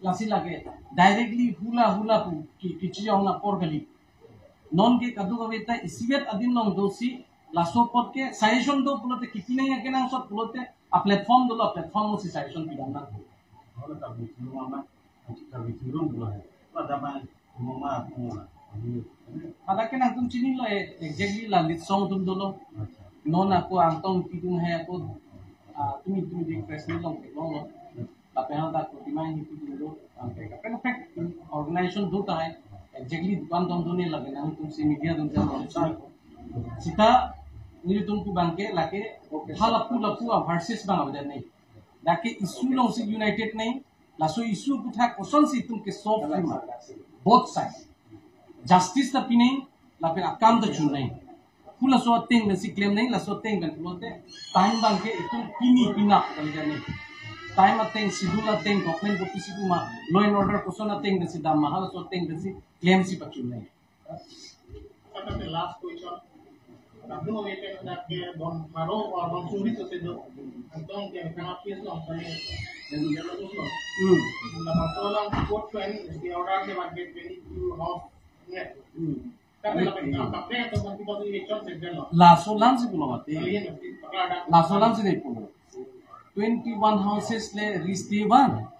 Lasi lake directly hula hula pu ki, kichi jong na apor kali. Non ke kadokave ta isivet adim along dosi laso apot ke suggestion do pulote kipi nangji kenangsot pulote a platform dolo, a platform along si suggestion pidam nang. Hola, Karbi Anglong ma, Karbi Anglong dolo hai. Pada ma, mama, mama. Ada ke nangtum chinilo, eh, exactly la lead song atum dolo. Acha. Non ako Angtong Ingti atum hai ako, ah, tumi tumi di press meet along ke longlo. Lapen hadak Protima Ingti atum dolo. Lapen kaprek kaprek organization do tahai. Exactly dukan dong done lake nangtum si media atum jam dong. Sita nelitum pu abang ke lake halapu lapu a versus abang avedet nangji. Dak ke issue along si united nangji. Laso issue aputhak kosonsi itum ke solve nangji ma. Both side. Justice ta pi nangji, lapen akam ta chun nangji. Pu laso ateng pen si klem nangji, laso ateng pen pulote, time abang ke itum pini pinak kali kan nangji. Time ateng, schedule ateng, government office itum ma, law and order koson ateng pen si dam ma, halaso ateng pen si klem si pachun nangji. Sir, the last question. Abang kami pen dak ke bom maro or bom churi so sedo. Angtong ke kang apis long kami. Dan dia lo so. Hmm. Na bang tolong court pen stay order ke bang ke twenty-two house net. Hmm. Tapi la pen kang kapre to bang kita tu election se jalo. Laso alam si pulo mati. Kali ini mesti pakla dak. Laso alam si nangji pulo. Twenty-one houses le restay abang.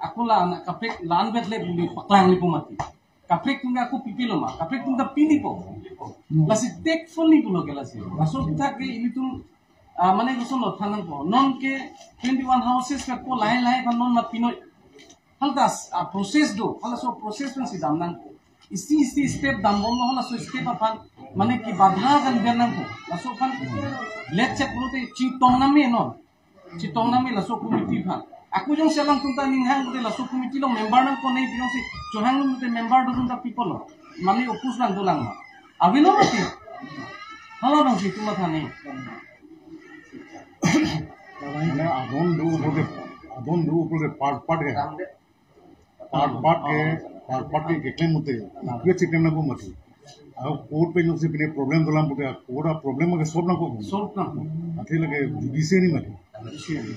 Ako la anak kaprek la-anvet le buli paklang nangji pu mati. Kaprek atum ke ako pipilo ma, kaprek atum ta pinipo. Lasi tactfully pulo ke lasi. Laso aputhak ke ilitum, ah, mane kosonlo than nangpo. Non ke twenty-one houses ke ako lahai lahai aphan non ma pinoi. Halatas, ah, process do, halaso process pen si dam nangpo. Isi isi step dambomlo, halaso step aphan mane kebadha kan biar nangpo. Laso aphan let's check pulote chetong nangji non. Chetong nangji laso committee aphan. Ako jongsi alangtum ta ninghang pute laso committee along member nangkok nangji pi jongsi chohang pute member do atum ta pi apotlo. Mane oppose lang dolang ma. Avelo mati. Hala abang si itum matha nangji. Mane adon do upor ke, adon do upor ke part part ke, part part ke, part part ke keklem mate, equate si klem nangpo mati. Aho court pen jongsi pine problem dolang pute, court a problem ke solve nangpo. Solve nangpo. Athe lake judiciary mati.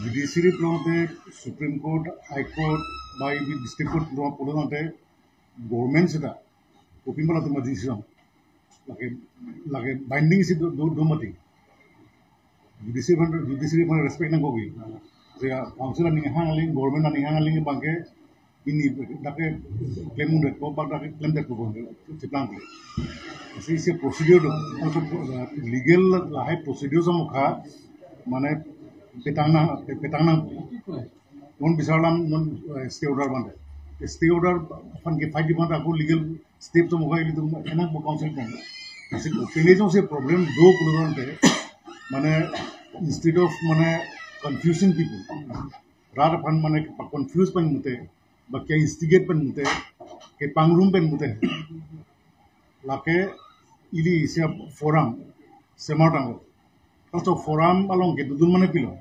Judiciary pulote Supreme Court, High Court, ba ibi District Court pulo, pulo tangte government seta, kopima latum a decision lake, lake binding si do, do, do mati. Judiciary aphan, judiciary aphan respect nangkok. Jega council aning hang aling, government aning hang aling abangke, pini dak ke klem un det ko, bak dak ke klemdet ko, cheplang ke. Lasi isi procedure do, also, uh, legal lahai procedure samokha, mane petang nang, petang nang. Non bisarlam non, eh, stay order bande. Stay order aphan ke fight bande ako legal step to mobile itu enak bo council pen. Lasi kopine jongsi problem do pulo tangte, mane instead of mane confusing people, rat aphan mane pa confuse pen mute, ba ke instigate pen mute, kepangrum pen mute, lake ili isi a forum semar tanglo. Laso forum along ke dodun mane pilo,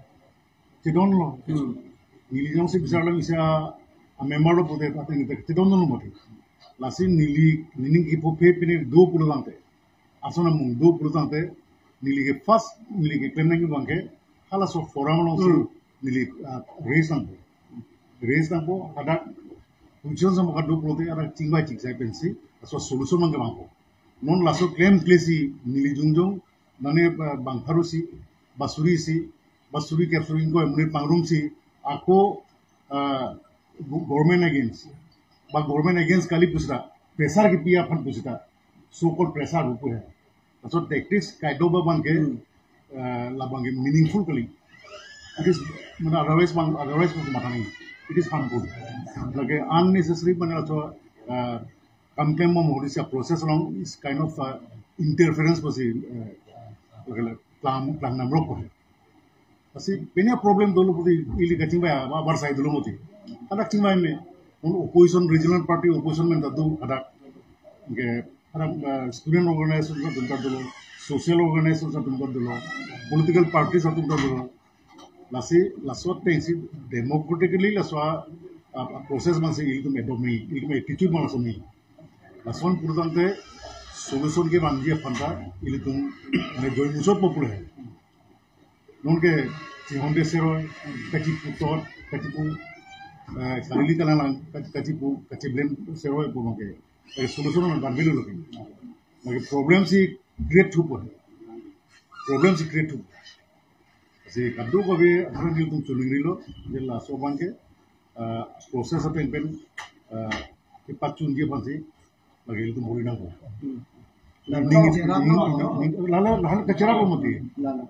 chedonlo. Hmm. Neli jongsi bisarlam isi a member lo pute, athe neli ta chedondunlo mati. Lasi neli, neli kipophe pine do pulo tangte, ason amung do pulo tangte, neli ke first, neli keklem nangji abangke, halaso forum alongsi, hmm, neli, ah, raise nangpo. Raise nangpo, hadak position samokha do pulote, hadak chingvai chingsai pensi, laso solution abangke vangpo. Non laso klemkle si neli jongjong, mane, ah, bang pharo si, ba suri si, ba suri kep suri ingkoi amonit pangrumsi, ako, ah, go-, government against, ba government against kali pusita, pressure kepi aphan pusita, so called pressure pu he. Laso tactics kaido abangke, hmm, ah, labangke meaningful kali. It is, mane otherwise bang, otherwise bang matha nangji. It is harmful. Lake unnecessary mane laso, ah, kam klem mo mohori isi a process along is kind of, uh, interference pusi, uh, lake klang, klang namrok ko. Lasi pine problem dolo pute ili kachingvai, abar sai dolo mati. Hadak chingvai me, un opposition, regional party opposition men ta do hadak. Ke hadak, uh, student organization atum ta dolo, social organization atum ta dolo, political parties atum ta dolo. Lasi, laso atengsi democratically laso a, a, a process abangsi ilitum adopt nangji, ilitum attitude abang laso nangji. Lason pulo tangte solution kevangji aphan ta ilitum mane join musot popular he. Non ke chinghon de seroi, kachipu tot, kachipu, eh, kalili kalang lang, kachi-, kachipu, kachiblem seroi pu non ke. Eh, solution non banvelo lake. Lake problem si create thupo. Problem si create thupo. Lasi kadokave aphan nelitum choningrilo, je laso abangke, ah, process apen pen, ah, kepachunji aphansi, lake ilitum bori nangpo. Hmm. Ning, ning, ning, ning, lala, lala kacherap mati. Lala.